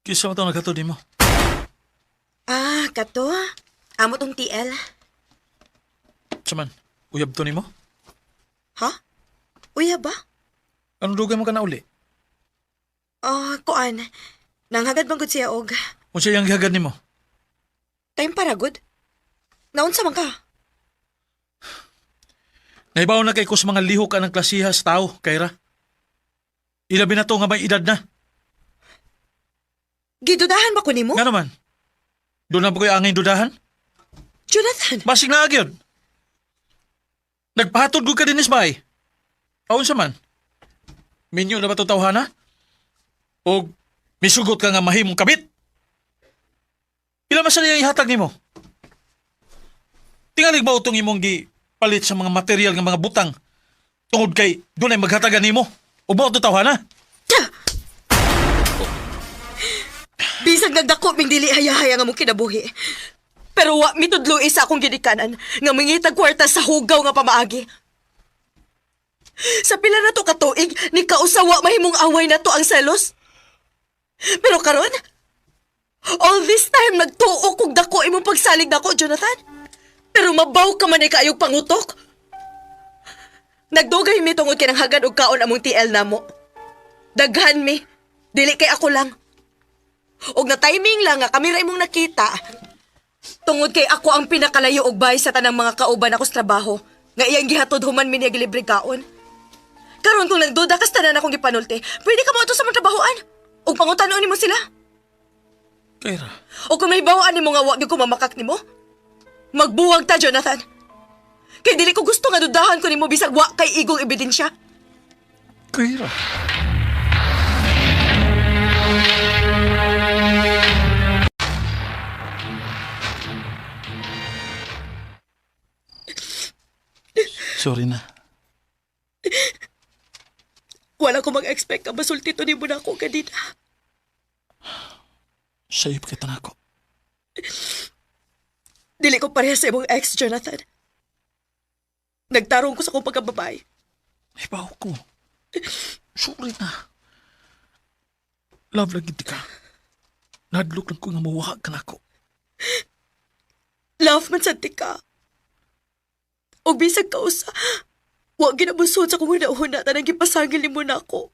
Kisa mo ito nagkatod mo. Ah, kato. Amo tong TL. Saman, uyab to nimo? Ha? Uya ba? Anong dugay mo ka na uli? Ah, kuan. Nanghagad bang gud siya og Unsa iyang gihagad nimo? time para good. Naunsa man ka? Naibaw na kay ko sa mga lihok ka ng klasiha sa tao, Kyra. Ilabi na to nga may edad na. Gidudahan ba ko nimo? Nga naman. Doon na ba ko'y angay dudahan? Jonathan, Basig na agyod. Nagpahatod ko ka din bay. Aon sa man? Minyo na ba ito tawhana? O misugot ka nga mahimong kabit? Pila man sa niyang ihatag nimo? Tingalig ba itong imong gi palit sa mga material nga mga butang tungod kay doon ay maghatagan nimo? O ba ito tawhana? bisag nagdako ming dili hayahaya nga mong kinabuhi. Pero wa mitudlo sa akong ginikanan nga mangitag kwarta sa hugaw nga pamaagi. Sa pila na to katuig, ni kausawa mahimong away na to ang selos. Pero karon, all this time nagtuo kog dako imong pagsalig nako, Jonathan. Pero mabaw ka man kaayog pangutok. Nagdugay mi tungod kay hagad og kaon among TL namo. Daghan mi. Dili kay ako lang. Og na timing lang nga kami ra imong nakita. Tungod kay ako ang pinakalayo og bahay sa tanang mga kauban ako sa trabaho. Nga iyang gihatod human mi niya gilibre kaon. Karon kung nagduda kas tanan akong gipanulti, pwede ka mo ato sa mga trabahoan. Og pangutanon nimo sila. Kyra, O kung may bawaan nimo nga wa gyud ko mamakak nimo, magbuwag ta, Jonathan. Kay dili ko gusto nga dudahan ko nimo bisag wa kay igong ebidensya. Kyra. Sorry na. Wala ko mag-expect ka masulti to nimo na ako kanina. Sayop kita na ako. Dili ko pareha sa imong ex, Jonathan. Nagtarong ko sa akong pagkababae. Ibaw ko. Sorry na. Love lang gid ka. Nadlok lang ko nga mawaha ka na ako. Love man sad ti ka. O bisag ka usa, wa ginabusod sa kong huna-huna tanang gipasangil nimo na ako.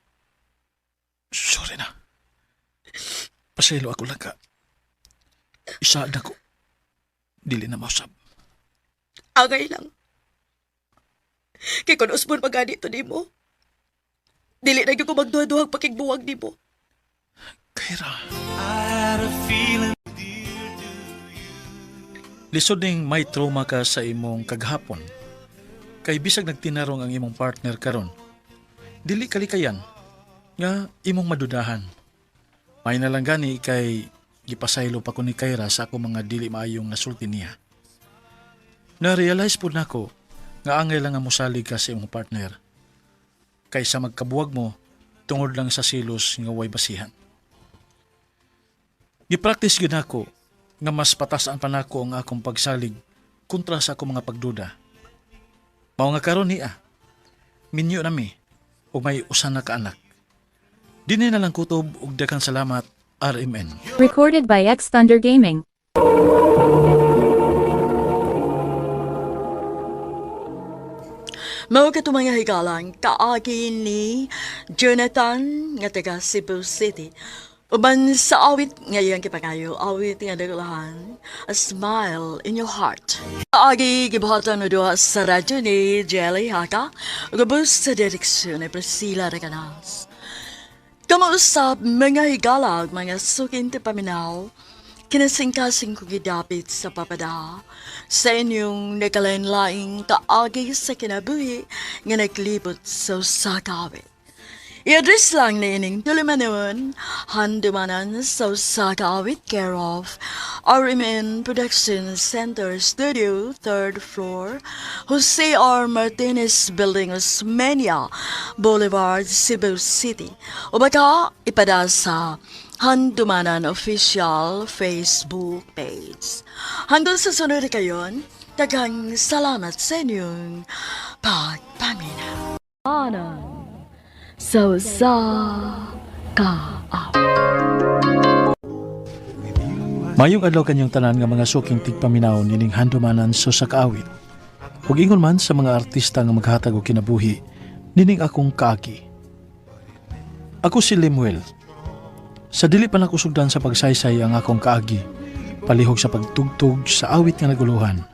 Sorry na. Pasaylo ako lang ka. Isa na ko. Dili na mausab. Angay lang. Kay kun usbon pa gani to nimo. Dili na gyud ko magduha-duhag pakigbuwag nimo. Kyra. Lisod ning may trauma ka sa imong kaghapon. Kay bisag nagtinarong ang imong partner karon. Dili kalikayan nga imong madudahan. May na lang gani kay gipasaylo pa ko ni Kyra sa ako mga dili maayong nasulti niya. Na-realize po nako nga angay lang nga mosalig ka sa imong partner. Kaysa magkabuwag mo tungod lang sa silos nga way basihan. Gipractice gyud nako nga mas patasan pa nako ang akong pagsalig kontra sa akong mga pagduda. Mao nga karon niya, minyo nami ug may usa na ka anak. Dinhi na lang kutob ug daghang salamat, RMN. Recorded by X Thunder Gaming. Mao kato mga higalang kaagi ni Jonathan nga taga Cebu City. Uban sa awit nga iyang gipangayo, awit nga nagulahan, A Smile in Your Heart. Kaagi gibuhatan na duha sa radyo ni Jelly Haka, ug sa direksyon ni Priscilla Reganas. Kamausap mga higalag, mga sukin ti paminaw, kinasingkasing ko gidapit sa papada, sa inyong nakalain-laing kaagi sa kinabuhi nga naglibot sa usa ka awit. I-address lang ni ining tulumanon, handumanan sa usa ka awit, care of RMN Production Center Studio, 3rd floor, Jose R. Martinez Building, Osmeña Boulevard, Cebu City. O baka ipada sa Handumanan Official Facebook page. Hanggang sa sunod kayon, daghang salamat sa inyong pagpaminaw. So sa ka. Mayong adlaw kanyang tanan nga mga suking tigpaminaw nining handumanan sa usa ka awit. Ug ingon man sa mga artista nga maghatag og kinabuhi nining akong kaagi. Ako si Lemuel. Sa dili pa nakusugdan sa pagsaysay ang akong kaagi, palihog sa pagtugtog sa awit nga naguluhan.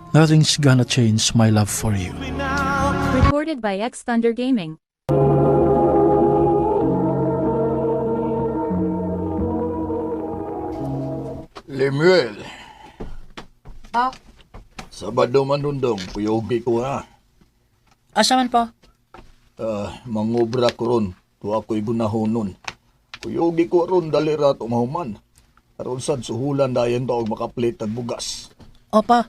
Nothing's gonna change my love for you. Recorded by X Thunder Gaming. Lemuel. Pa? Sabado man dundong, puyogi ko ha. Asa man pa? Ah, mangobra ko ron. Tuwa ko'y gunahonon. Puyogi ko ron, dali ra tumahuman. Aron sad suhulan dayon to og makaplit ang bugas. Opa.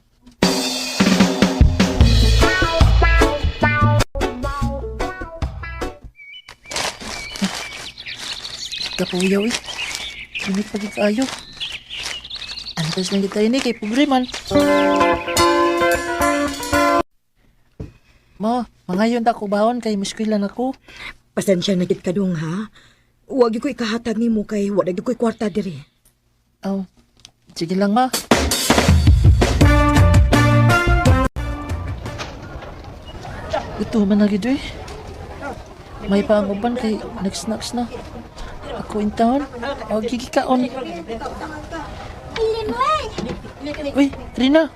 Kapuyaw eh. Init pa gid kaayo. Antes lang kita ini kay pobre man. Ma, mangayon ta ko baon kay muskwila na ko. Pasensya na gid kadung ha. Wa gyud ko ikahatag nimo kay wa gyud ko'y kwarta diri. Aw, sige lang ma. Ito man na gid eh. May pa ang uban kay nagsnacks na. Ako in town. O gigikaon. Lemuel! Uy, Rina.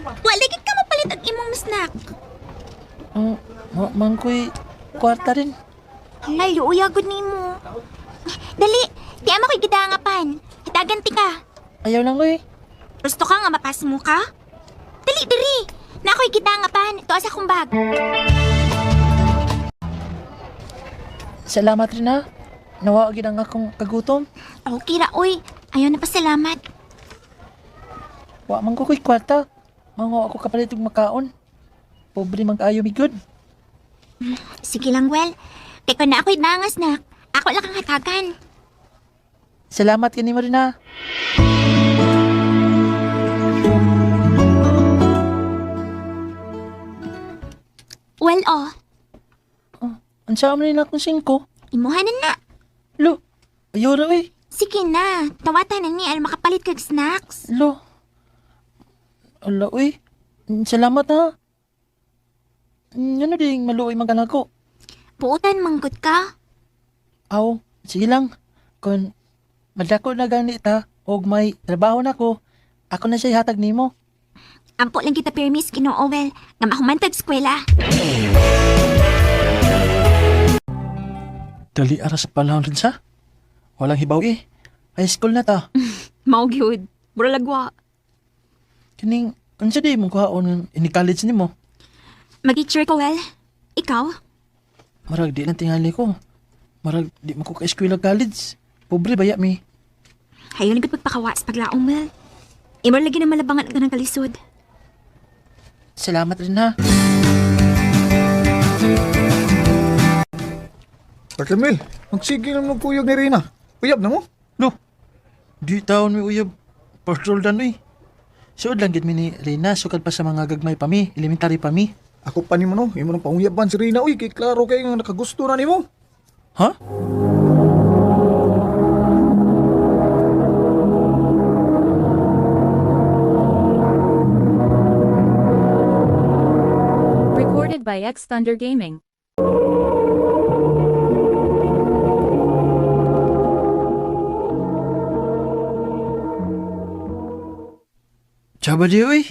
Wala gid ka mapalit og imong snack. Oh, man ko'y kwarta rin. Hala, luoy agad nimo. Dali, di ama ko'y gidangapan. Hitagan ti ka. Ayaw lang uy. Gusto ka nga mapas mo ka? Dali, diri. Na ako'y gidangapan. Ito sa akong bag. Salamat rin ha. Nawa gid ang akong kagutom. Okay ra, oy. Ayaw na pasalamat. Wa man ko ko'y kwarta. Mango ako kapalit og makaon. Pobre man kaayo mi good. Sige lang, well. Kay kun na ako'y dangas na. Ako lang kang hatagan. Salamat kanimo rin ha. Well, oh. Unsa man rin akong singko? Imuha na na. Lo, ayaw ra uy. Sige na. Tawatan na ni aron makapalit kag snacks. Lo. Ala uy. Salamat ha. Ano ding maluoy man ko? Puutan manggut ka. Aw, sige lang. Kung madako na gani ta og may trabaho na ko, ako na siya hatag nimo. Ampo lang kita permis Ginoo well nga mahumantag eskwela. Dali ara sa panahon rin sa. Walang hibaw eh. High school na ta. Mao gyud. Mura lagwa. Kining unsa di mong kuhaon ini college nimo? Mag-teacher ko well. Ikaw? Marag di lang tingali ko. Marag di mo ko ka-eskwela college. Pobre baya mi. Hayon gud pagpakawa sa paglaong well. Imo lagi na malabangan ang tanang kalisod. Salamat rin ha. Lemuel, magsige lang magkuyog ni Rina. Uyab na mo? No. Di taon mi uyab. First Roldan uy. Suod lang gid mi ni Rina sukad pa sa mga gagmay pa mi, elementary pa mi. Ako pa nimo no, imo nang panguyaban si Rina uy, kay klaro kay nga nakagusto na nimo. Ha? Recorded by X Thunder Gaming. Tsaba di uy.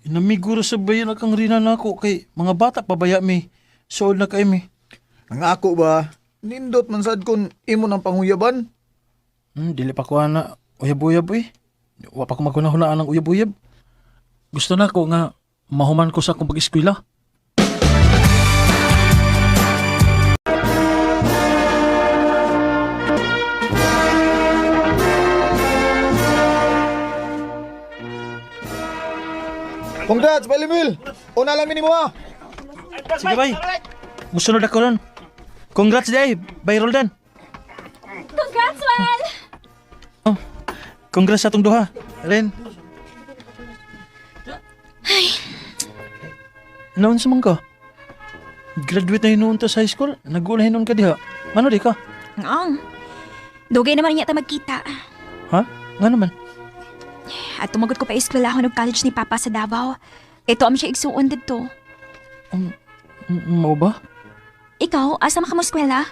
Inamiguro sa bayan akang Rina nako kay mga bata pa baya mi. Suod na kay mi. Ang ako ba, nindot man sad kun imo nang panguyaban. Dili pa ko ana uyab-uyab uy. Wa pa ko maghuna-hunaan ang uyab-uyab. Gusto na ko nga mahuman ko sa akong pag-eskwela. Congrats, Balimil! Una lang nimo ha. Sige bay. Musunod ako ron. Congrats day, bay Roldan. Congrats, Well! Oh, congrats sa atong duha. Ren. Ay, Noon sa man ka? Graduate na hinuon ta sa high school. Nag-uula hinuon ka diha. Ano di ka? ang. Dugay naman niya ta magkita. Ha? Nga naman. At tumagot ko pa eskwela ako ng college ni Papa sa Davao. Ito am siya igsuon didto. Mao ba? Ikaw, asa man ka mo eskwela?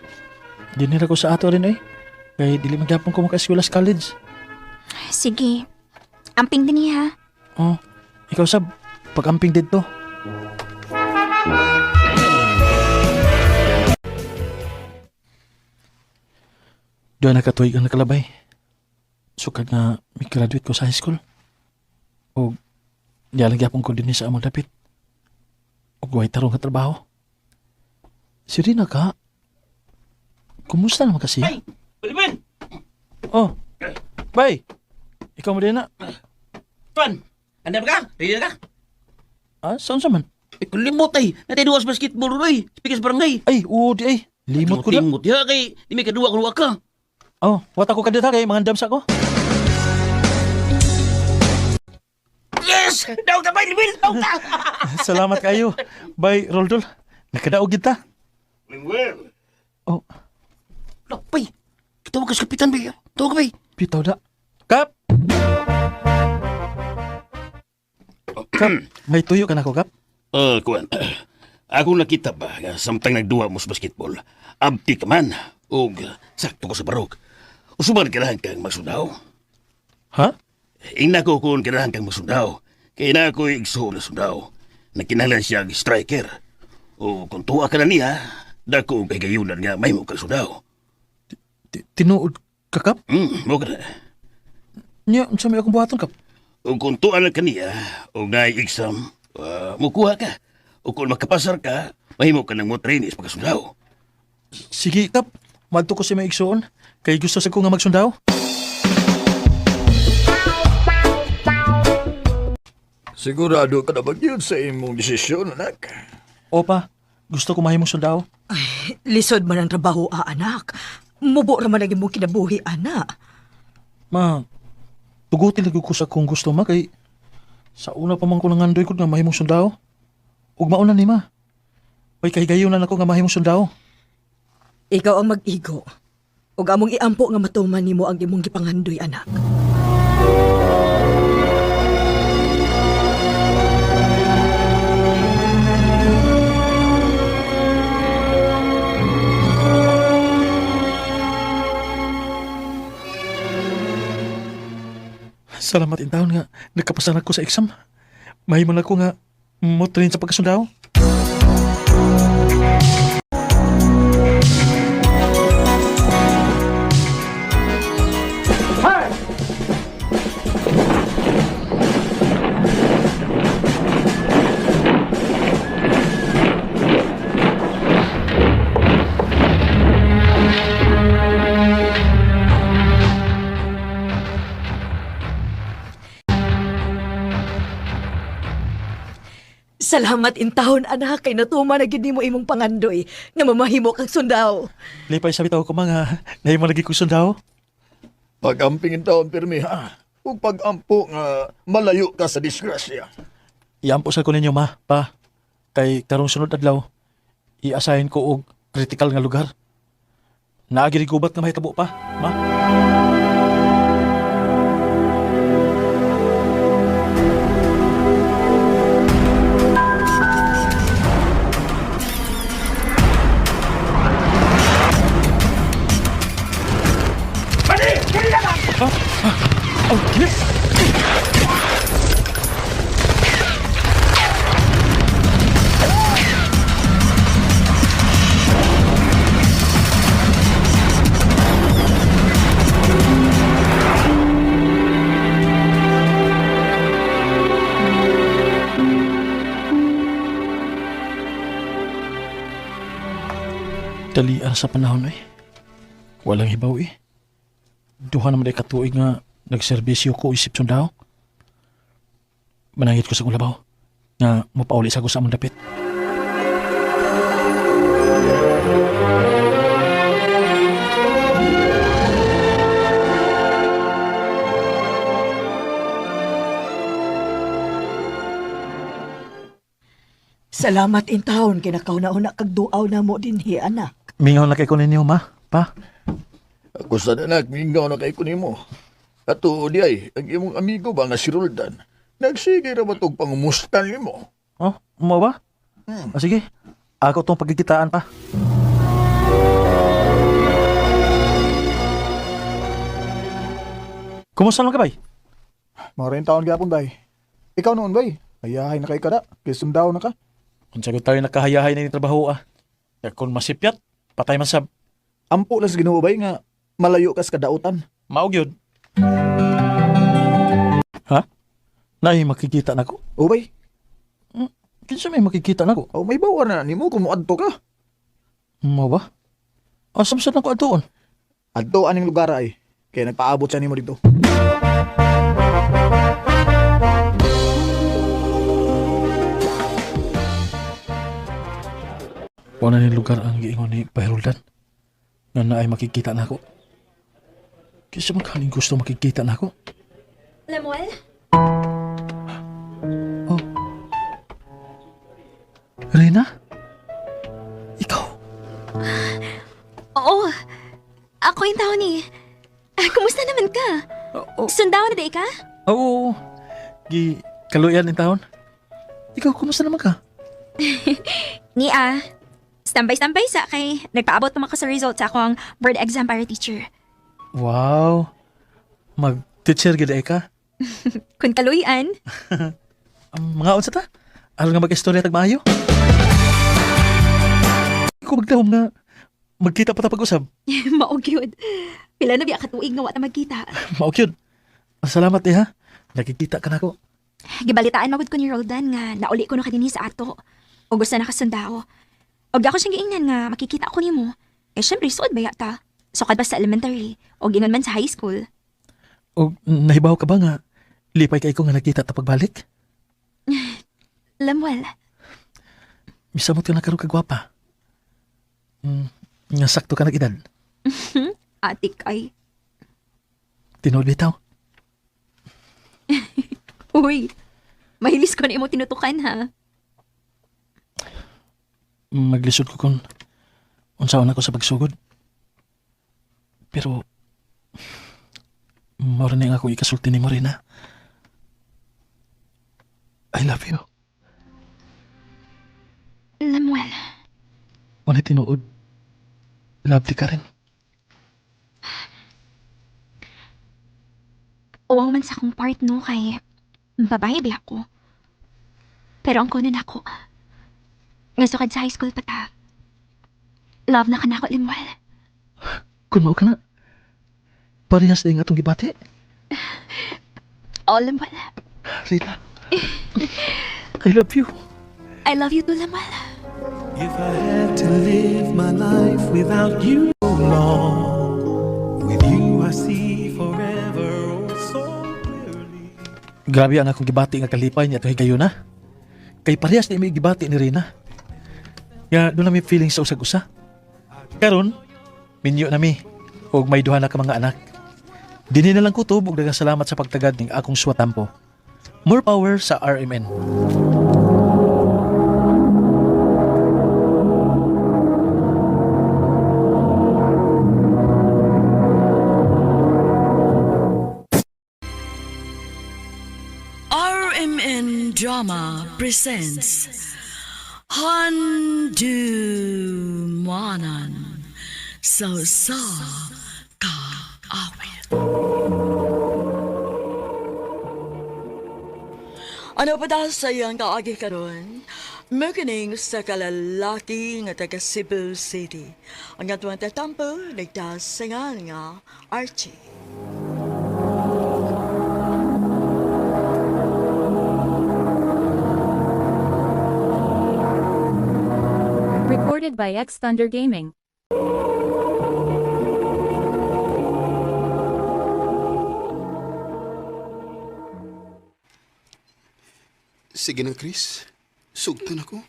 Dinira ko sa ato rin eh. Kay dili magyapon ko maka-eskwela sa college. Sige. Amping din niya. Oh, ikaw sab, pag-amping dito. Doon nakatuig ang nakalabay. Sukad nga may graduate ko sa high school. O diya lang gyapon ko dinhi sa among dapit. Og way tarong nga trabaho. Si Rina ka, kumusta naman kasi? Ay! Bilibin! Oh, bay! Ikaw mo din na. Tuan! Andam ka? Ready na ka? Ah, saan sa man? Eh, kulimot ay! Natay duwa sa basketball roy! Speaking sa barangay! Ay, oo di ay. Limot ko na. Limot ya kay di may kaduwa kung wa ka. Oh, wata ko kadita kay mga andam sa ko. Yes! Daog ta bay, Bilibin! Daog ta! Salamat kayo. Bay, Roldol. Nakadaog kita. Well. Oh. Lakpay! Tawag ka sa kapitan bay. Tawag ka bay. Bitaw da. Kap! Kap, may tuyo ka na ko, Kap? Kuan. Ako nakita ba nga samtang nagduwa mo sa basketball, abti ka man og sakto ko sa barog. Usuban kailangan kang magsundaw. Ha? Ingna ko kung kailangan kang magsundaw. Kay na ako'y igsuon na sundaw. Nagkinahanglan siya og striker. O kung tuwa ka na niya, dako og kahigayunan nga mahimo kang sundaw. Tinuod ka, Kap? Mo ka na. Nya, unsa may akong buhaton, Kap? O kung tuwa na kaniya, o naay exam, mukuha ka. O kung makapasar ka, mahimo ka ng mo training sa pagkasundaw. Sige, Kap. Madto ko si may igsuon. Kay gusto sa ko nga magsundaw. Sigurado ka na ba yun sa imong desisyon, anak? Opa, gusto ko mahimong sundaw. Lisod man ang trabaho, ah, anak. Mubo ra man ang imong kinabuhi, anak. Ma, tugutin lagi ko sa kung gusto ma kay sa una pa man ko nangandoy ko nga mahimong sundao. Ug mauna ni ma. May kahigayunan ako nga mahimong sundao. Ikaw ang mag-igo. Ug among iampo nga matuman nimo ang imong gipangandoy, anak. Salamat in taon nga nagkapasan ako sa exam. Mahimo na ko nga mo train sa pagkasundao. Salamat in taon, anak, kay natuman na gid nimo imong pangandoy nga mamahimo kang sundao. Lipay sa bitaw ko mga nahimo lagi ko sundao. Pag-amping in taon, pirmi, ha? Ug pag-ampo nga malayo ka sa disgrasya. Iampo sa ko ninyo, ma, pa. Kay karong sunod adlaw, i-assign ko og critical nga lugar. Naagi gubat nga mahitabo pa, ma. Oh, kilit! Dalian sa panahon eh. Walang hibaw eh. Duha naman ay katuig nga nagserbisyo ko isip sundao. Manangit ko sa kong labaw nga mapauli sa ko sa among dapit. Salamat in taon kinakauna-una kag duaw na mo dinhi anak. Mingaw na kay ko ninyo, ma, pa. Ako sa anak, mingaw na kay ko nimo. Ato di ay, ang imong amigo ba nga si Roldan, nagsige ra ba tog pangumustan nimo? Oh, mo ba? Ah, sige. Ako tong pagkikitaan pa. Kumusta naman ka, bay? Mga rin taon gyapon bay. Ikaw noon bay, ayahay na kay kada, kay sundaw na ka. Kung sagot tayo nakahayahay na yung trabaho, ah. Kaya kung masipyat, patay man sab. Ampo lang sa Ginoo bay nga malayo kas kadautan. Maog yun. Ha? Nay, makikita na ko? O bay, Kinsa may makikita na ko? o may bawa na nimo kung moadto ka. Mo ba? Asam sad na ko atuon? Adto aning lugar ay kay nagpaabot siya nimo dito. Wala ni lugar ang giingon ni Paheruldan. Nga na ay makikita na ako. Kinsa man kaning gusto makikita na ako? Lemuel? Rina? Ikaw? Oo. Ako yung tao ni. Ah, kumusta naman ka? Oo. Sundaw na di ka? Oo. Gi kaluyan in taon. Ikaw, kumusta naman ka? Ni ah. Standby-standby sa kay nagpaabot naman ko sa result sa akong board exam para teacher. Wow. Mag-teacher gid ay ka. Kun kaluyan, Ang mga unsa ta? Aron nga mag-istorya tag maayo. Ko magdahom nga magkita pa ta pag-usab. mao gyud. Pila na biya ka tuig nga wa ta magkita. Mao gyud. Salamat eh ha. Nakikita ka nako. Gibalitaan magud ko ni Roldan nga nauli ko no kadini sa ato. O gusto na kasundao. Og ako siyang giingnan nga makikita ko nimo. Eh syempre suod ba yata? Sukad pa sa elementary o gingon man sa high school. O nahibaw ka ba nga lipay kay ko nga nakita ta pagbalik? Lemuel, Misamot ka na karon ka gwapa. Nga sakto ka nag-edad. atik ay. Tinuod bitaw. Uy, mahilis ko na imo tinutukan ha. Maglisod ko kung unsaon ako sa pagsugod. Pero mao ra ni ang akong ikasulti ni Morena. I love you. Lemuel, Wala tinuod. Love di ka rin. uwaw man sa akong part no kay babae ba ako. Pero ang kunin ako. Nga sukad sa high school pa ta. Love na ka na ako, Lemuel. Kung mao ka na, parehas na yung atong gibati. Oh, Lemuel. Rita, I love you. I love you too, Lemuel. If I had to live my life without you long, with you I see forever oh so clearly. Grabe ang akong gibati nga kalipay niya itong higayon na. Kay parehas na may gibati ni Rina. Nga doon na may feeling sa usag-usa. Karon, minyo na mi. Og may duha na ka mga anak. Dini na lang kutob ug daghang salamat sa pagtagad ning akong swatampo. More power sa RMN. RMN Drama presents Handu Manan So Sa Ka Awit. Ano pa dahil sa iyang kaagi karon? Mukining sa kalalaki nga taga Cebu City. Ang atuang tatampo, nagtasingan nga Archie. Recorded by X Thunder Gaming. Sige na, Chris. Sugtan ako.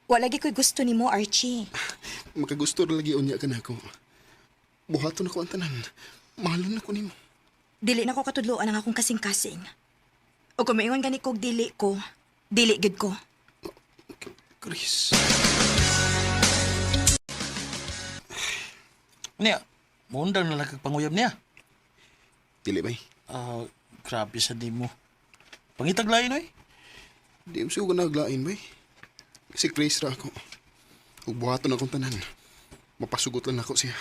Wala gi ko'y gusto nimo, Archie. Makagusto ra lagi unya ka na ako. Buhaton ako ang tanan. Mahalon ako nimo. Dili na ko katudloan ang akong kasing-kasing. O kung maingon gani kog dili ko, dili gid ko. Chris. Niya, muundang na lang kag panguyab niya. Dili bay. Ah, grabe sa di mo. Pangitaglain oy. Di mo siguro naglain bay. Si Chris ra ako. Ug buhaton akong tanan. Mapasugot lang ako siya.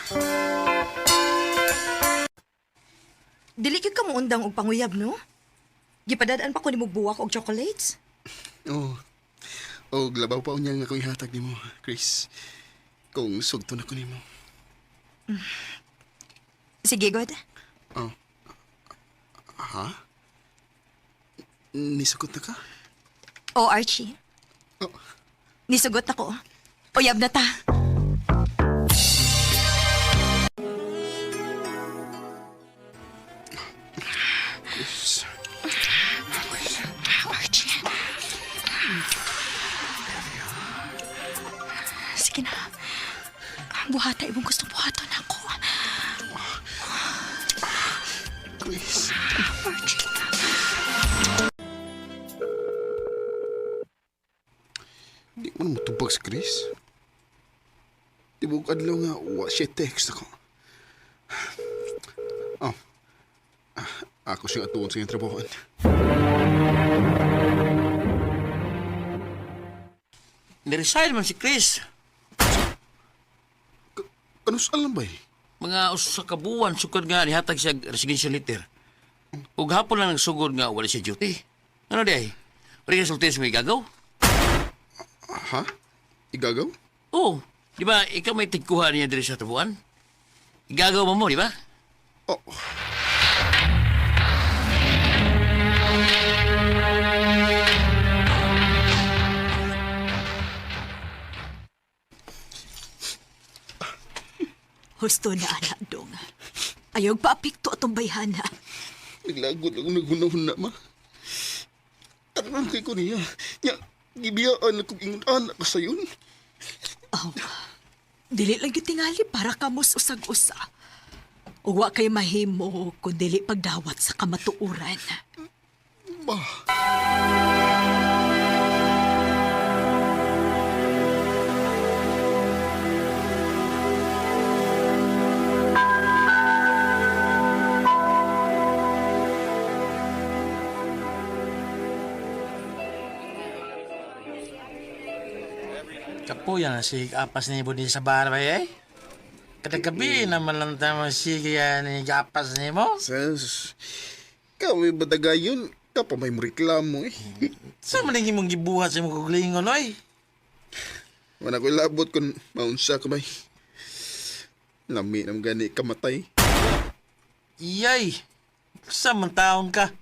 Dili gyud ka moundang og panguyab, no? Gipadadaan pa ko nimo buwak og chocolates. Oh. Og labaw pa unya nga akong ihatag nimo, Chris. Kung sugton ako nimo. Sige, God. Oh. Ha? Nisugot na ka? O, Archie. Oh. Nisugot ako. Uyab na ta. Chris. Archie. Sige na. Buhata, ibang gustong buhaton ako. Chris. Archie. Di mo na mutubag si Chris. Di ba adlaw nga, wa siya text ako. Oh. Ah, ako siyang atuon sa iyang trabahoan. Niresign man si Chris. Ano sa alam ba eh? Mga usa ka buwan sukad nga nihatag siya resignation letter. Ug hapon lang nagsugod nga wala siya duty. Ano di ay? Wala ka sulti sa may gagaw? Ha? Igagaw? Oo. Di ba, ikaw may tigkuha niya diri sa tubuan? Igagaw mo mo, di ba? Oh. Husto na anak dong. Ayaw paapikto atong bayhana. Naglagot lang naghuna-huna, ma. Tanan kay ko niya. Nya, gibiyaan akong ingon anak ka sayon. Aw, dili lang gyud tingali para kamos usag-usa. Ug wa kay mahimo kun dili pagdawat sa kamatuoran. Ba? Kapuya na si apas ni Budi sa barbay eh. Kada gabi naman lang tama sige yan ni apas ni mo. Sas, kami badagayon, kapa may reklamo eh. Sa man ang imong gibuhat sa imong kuglingon oy? Wala ko ilabot kung maunsa ka bay. Lami nam gani kamatay. Iyay! Sa man taon ka.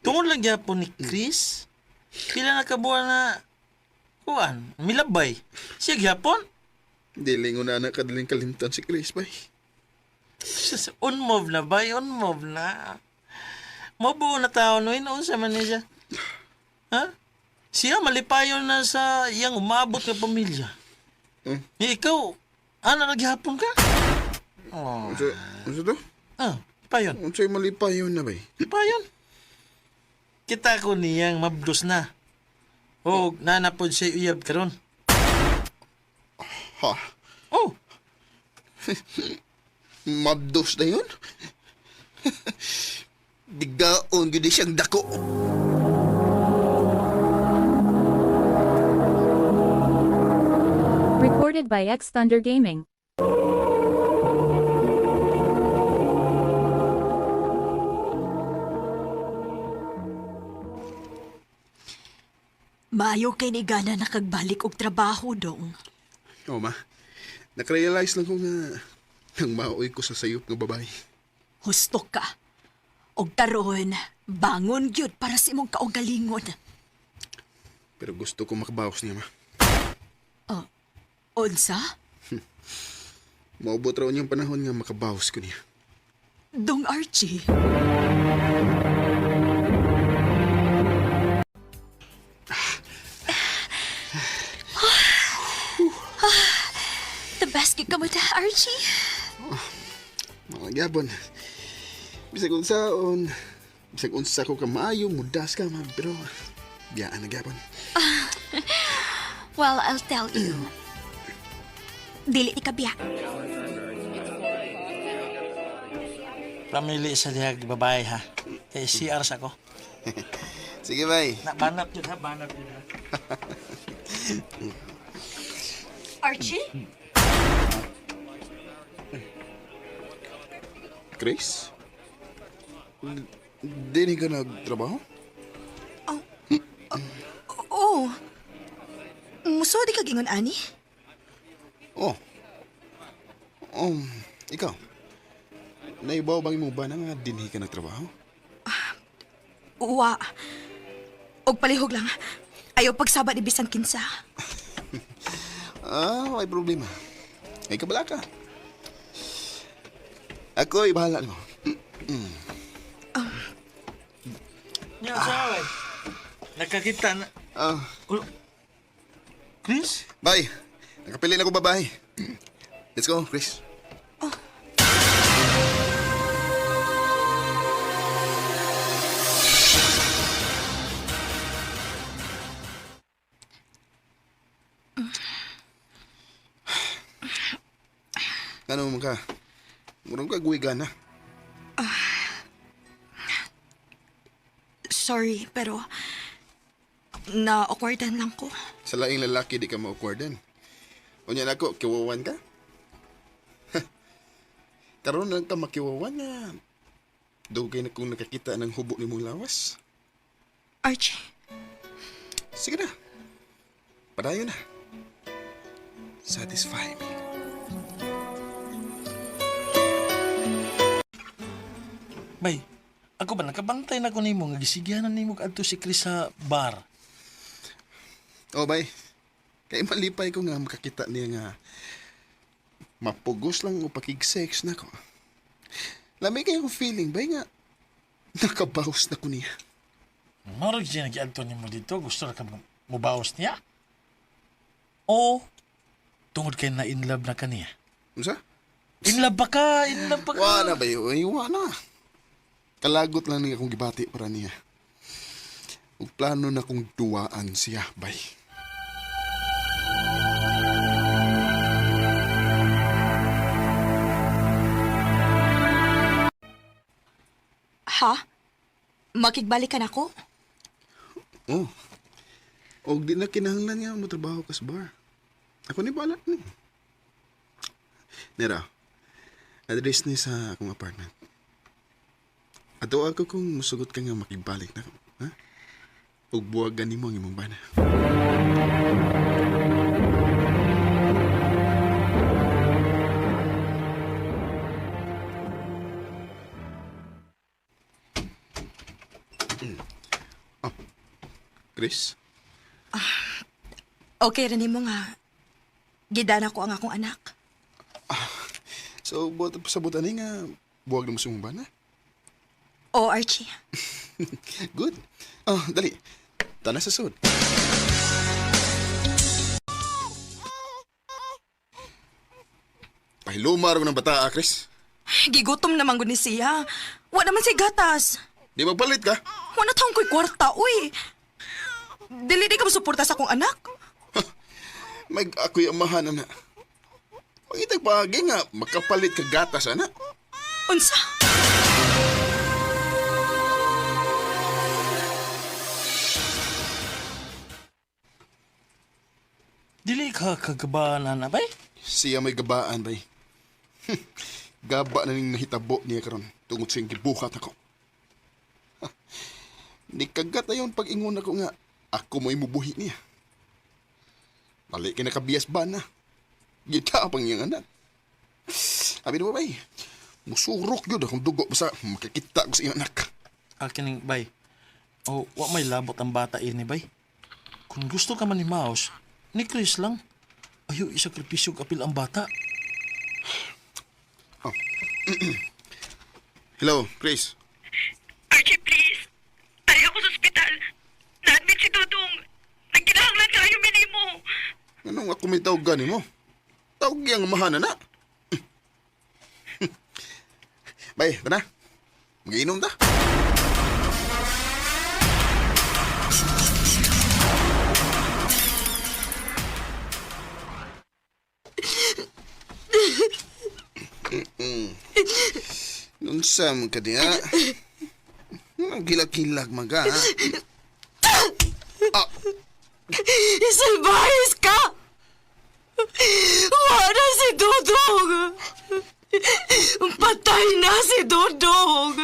Tungod lang gyapon ni Chris. Pila na ka buwan na kuan, milabay. Siya gyapon. Dili ko na anak kadaling kalimtan si Chris bay. Sus, On move na bay, on move na. Mabuo na tao no, unsa man ni siya. Ha? Siya malipayon na sa iyang umabot nga pamilya. Hmm? Ni ikaw, ana na gyapon ka? Oh. Unsa, unsa to? Ah. Payon. Unsay malipayon na bay? Payon. Kita ko niyang mabdos na. O nanapod siya uyab karon. Ha? Oh. Mabdos na yun? Digaon gyud siyang dako. Recorded by X Thunder Gaming. Maayo kay ni gana nakagbalik og trabaho dong. Oo, ma. Nakarealize lang ko nga nang maoy ko sa sayop nga babae. Husto ka. Og karon, bangon gyud para sa imong kaugalingon. Pero gusto ko makabawas niya, ma. Oh, unsa? Maubot raw niyang panahon nga makabawas ko niya. Dong Archie. The best gig ka mo ta, Archie. Mga gabon. Bisag unsaon, bisag unsa ko kamaayo, mudas ka, ma. Pero, biyaan na gabon. Well, I'll tell you. Dili ni kabiya. Pamili sa dihag babae ha. Kay CR sa ko. Sige, bay. Na banat yun ha, banat yun ha. Archie? Chris? Di ka nagtrabaho? Oo. Muso di ka gingon ani? Oh. Ikaw. Naibaw bang imo ba na nga dinhi ka nagtrabaho? Wa. Og palihog lang. Ayaw pagsaba ni bisan kinsa. Ah, may problema. Ay, kabala ka. Ako, ibahala mo. Nya sa ay. Nakakita na. Ah. Chris? Bye. Nakapili na ko babae. Let's go, Chris. Ano man ka? Murang ka guwigan na. Sorry, pero na-awkwardan lang ko. Sa laing lalaki di ka ma-awkwardan. Unya na ako, kiwawan ka? Karon lang ka makiwawan na. Dugay na kong nakakita ng hubo ni mong lawas. Archie, Sige na. Padayon na. Satisfy me. Bay, ako ba nakabantay na ko nimo nga gisigyanan nimo adto si Chris sa bar. Oh, bay. Kay malipay ko nga makakita niya nga mapugos lang o pakig-sex na ko. Lami kayo kong feeling, bay nga nakabawas na ko niya. Marag siya nagiadto nimo dito, gusto ra ka mubawas niya. Oo. Tungod kay na in love na kaniya. Unsa? In love ba ka? In love ba ka? Wala ba yun? Ay, wala. Kalagot lang niya akong gibati para niya. Ug plano na kong duwaan siya, bay. Ha? Makigbalik ka na ko? Oh. Og di na kinahanglan niya mo trabaho ka sa bar. Ako ni balat ni. Nera, address ni sa akong apartment. Ato ako kung musugot ka nga makibalik na ko. Ha? Ug buwagan nimo ang imong bana. Oh, Chris? Okay rin nimo nga. Gidana ko ang akong anak. So, buot sa butan ni nga buwag na mo sa imong bana? Oo, Archie. Good. Oh, dali. Tana sa sud. Pahilumar ko ng bata, ah, Chris. Gigutom naman gud ni siya. Wa naman siya gatas. Di magpalit ka? Wa na taong ko'y kwarta, uy. Dili di ka masuporta sa akong anak. Mag ako'y amahan, ana. Pangitag paagi nga, makapalit ka gatas, ana. Unsa? Dili ka kagabaan na bay? Siya may gabaan, bay. Gaba na ning nahitabo niya karon tungod sa iyang gibuhat ako. Ni kagat na yun pag-ingon ako nga, ako mo'y mubuhi niya. Balik kay nakabiyas ba na? Gita pang iyang anak. Abi na ba, bay? Musurok yun akong dugo basta makikita ko sa iyang anak. Akin bay. O, wa may labot ang bata ini bay. Kung gusto ka man ni Mouse, ni Chris lang. Ayo, isakripisyo og apil ang bata. Hello, Chris. Archie, please. Ari ako sa ospital. Na-admit si Dudong. Nagkinahanglan kayo minimo. Anong ako may tawag gani mo? Tawag yang amahan na. Bay, tara. Magiinom ta. Nunsa man ka diha? Nagilak-kilak man ka, ha? Salbahis ka! Wala si Dudong! Patay na si Dudong!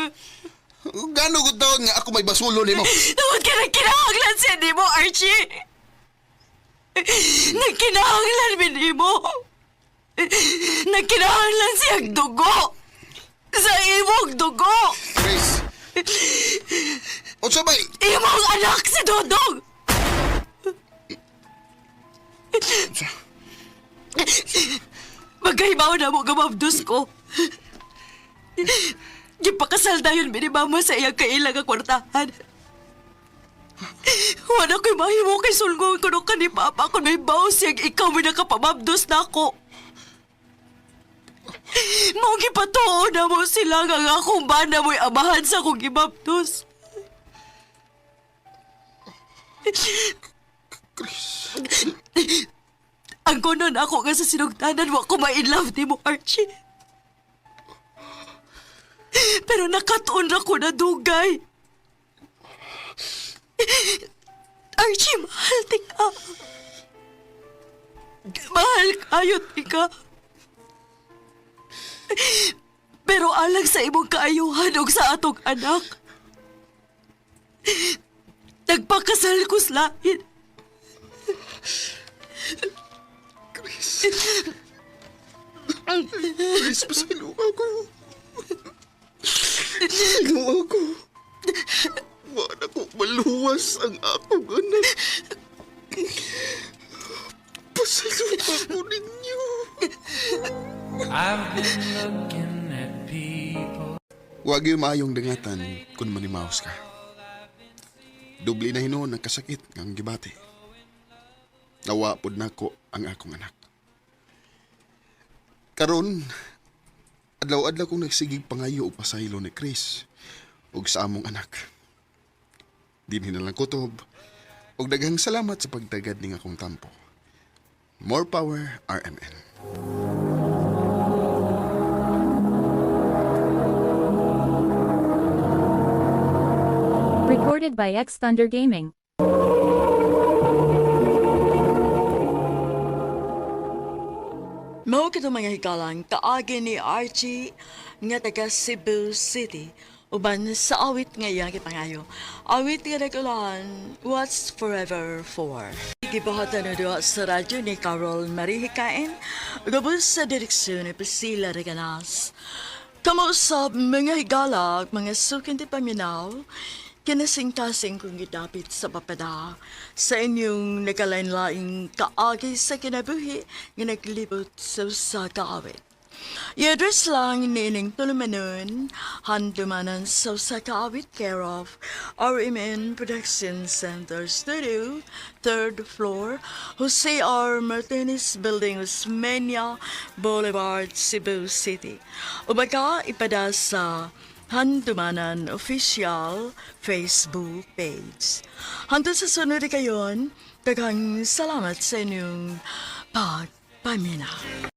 Gano ko taon nga ako may basulo nimo? Tungod ka nagkinahanglan siya nimo, Archie! Nagkinahanglan mi nimo! Nagkinahanglan siyang dugo! Sa imong dugo! Chris! Unsa bay? Imong anak si Dodong! Magkahibaw na mo gamabdos ko. Gipakasal dayon mi ni Mama sa iyang kailang nga kwartahan. Wala ko'y mahimo kay sulgon ko ka ni Papa kung may baw siyang ikaw may nakapamabdos na ako. Mao gipatuo na mo sila nga ang akong bana mo'y amahan sa akong gibabdos. Chris. Ang kunon ako nga sa sinugtanan, wa ko ma-inlove ni mo, Archie. Pero nakatuon ra ko na dugay. Archie, mahal ti ka. Mahal kayo ti ka. Pero alang sa imong kaayuhan og sa atong anak. Nagpakasal ko sa lain. Chris. Chris, pasaylo ako. Pasaylo ako. Wala ko maluwas ang akong anak. Pasaylo ako ninyo. I've been looking at people. Huwag yung maayong dangatan kung manimaos ka. Dubli na hinuon ang kasakit ng gibati. Nawa pod nako ang akong anak. Karon, adlaw-adlaw kong nagsigig pangayo og pasaylo ni Chris ug sa among anak. Dinhi na lang kutob ug daghang salamat sa pagtagad ning akong tampo. More power, RMN. Recorded by X Thunder Gaming. Mao kito mga hikalang kaagi ni Archie nga taga Cebu City uban sa awit nga iyang gipangayo. Awit nga nagulahan, What's Forever For? Gibuhatan na duha sa radyo ni Carol Marie Hikain, gabos sa direksyon ni Priscilla Reganas. Kamausap mga higalak, mga sukin ti paminaw, kinasing-kasing kong gidapit sa papada sa inyong nagkalain-laing kaagi sa kinabuhi nga naglibot sa usa ka awit. I-address lang niining tulumanon, Handumanan sa usa ka awit, care of RMN Production Center Studio, third floor, Jose R. Martinez Building, Osmeña Boulevard, Cebu City. O baka ipada sa Handumanan Official Facebook page. Hangtod sa sunod kayon, daghang salamat sa inyong pagpaminaw.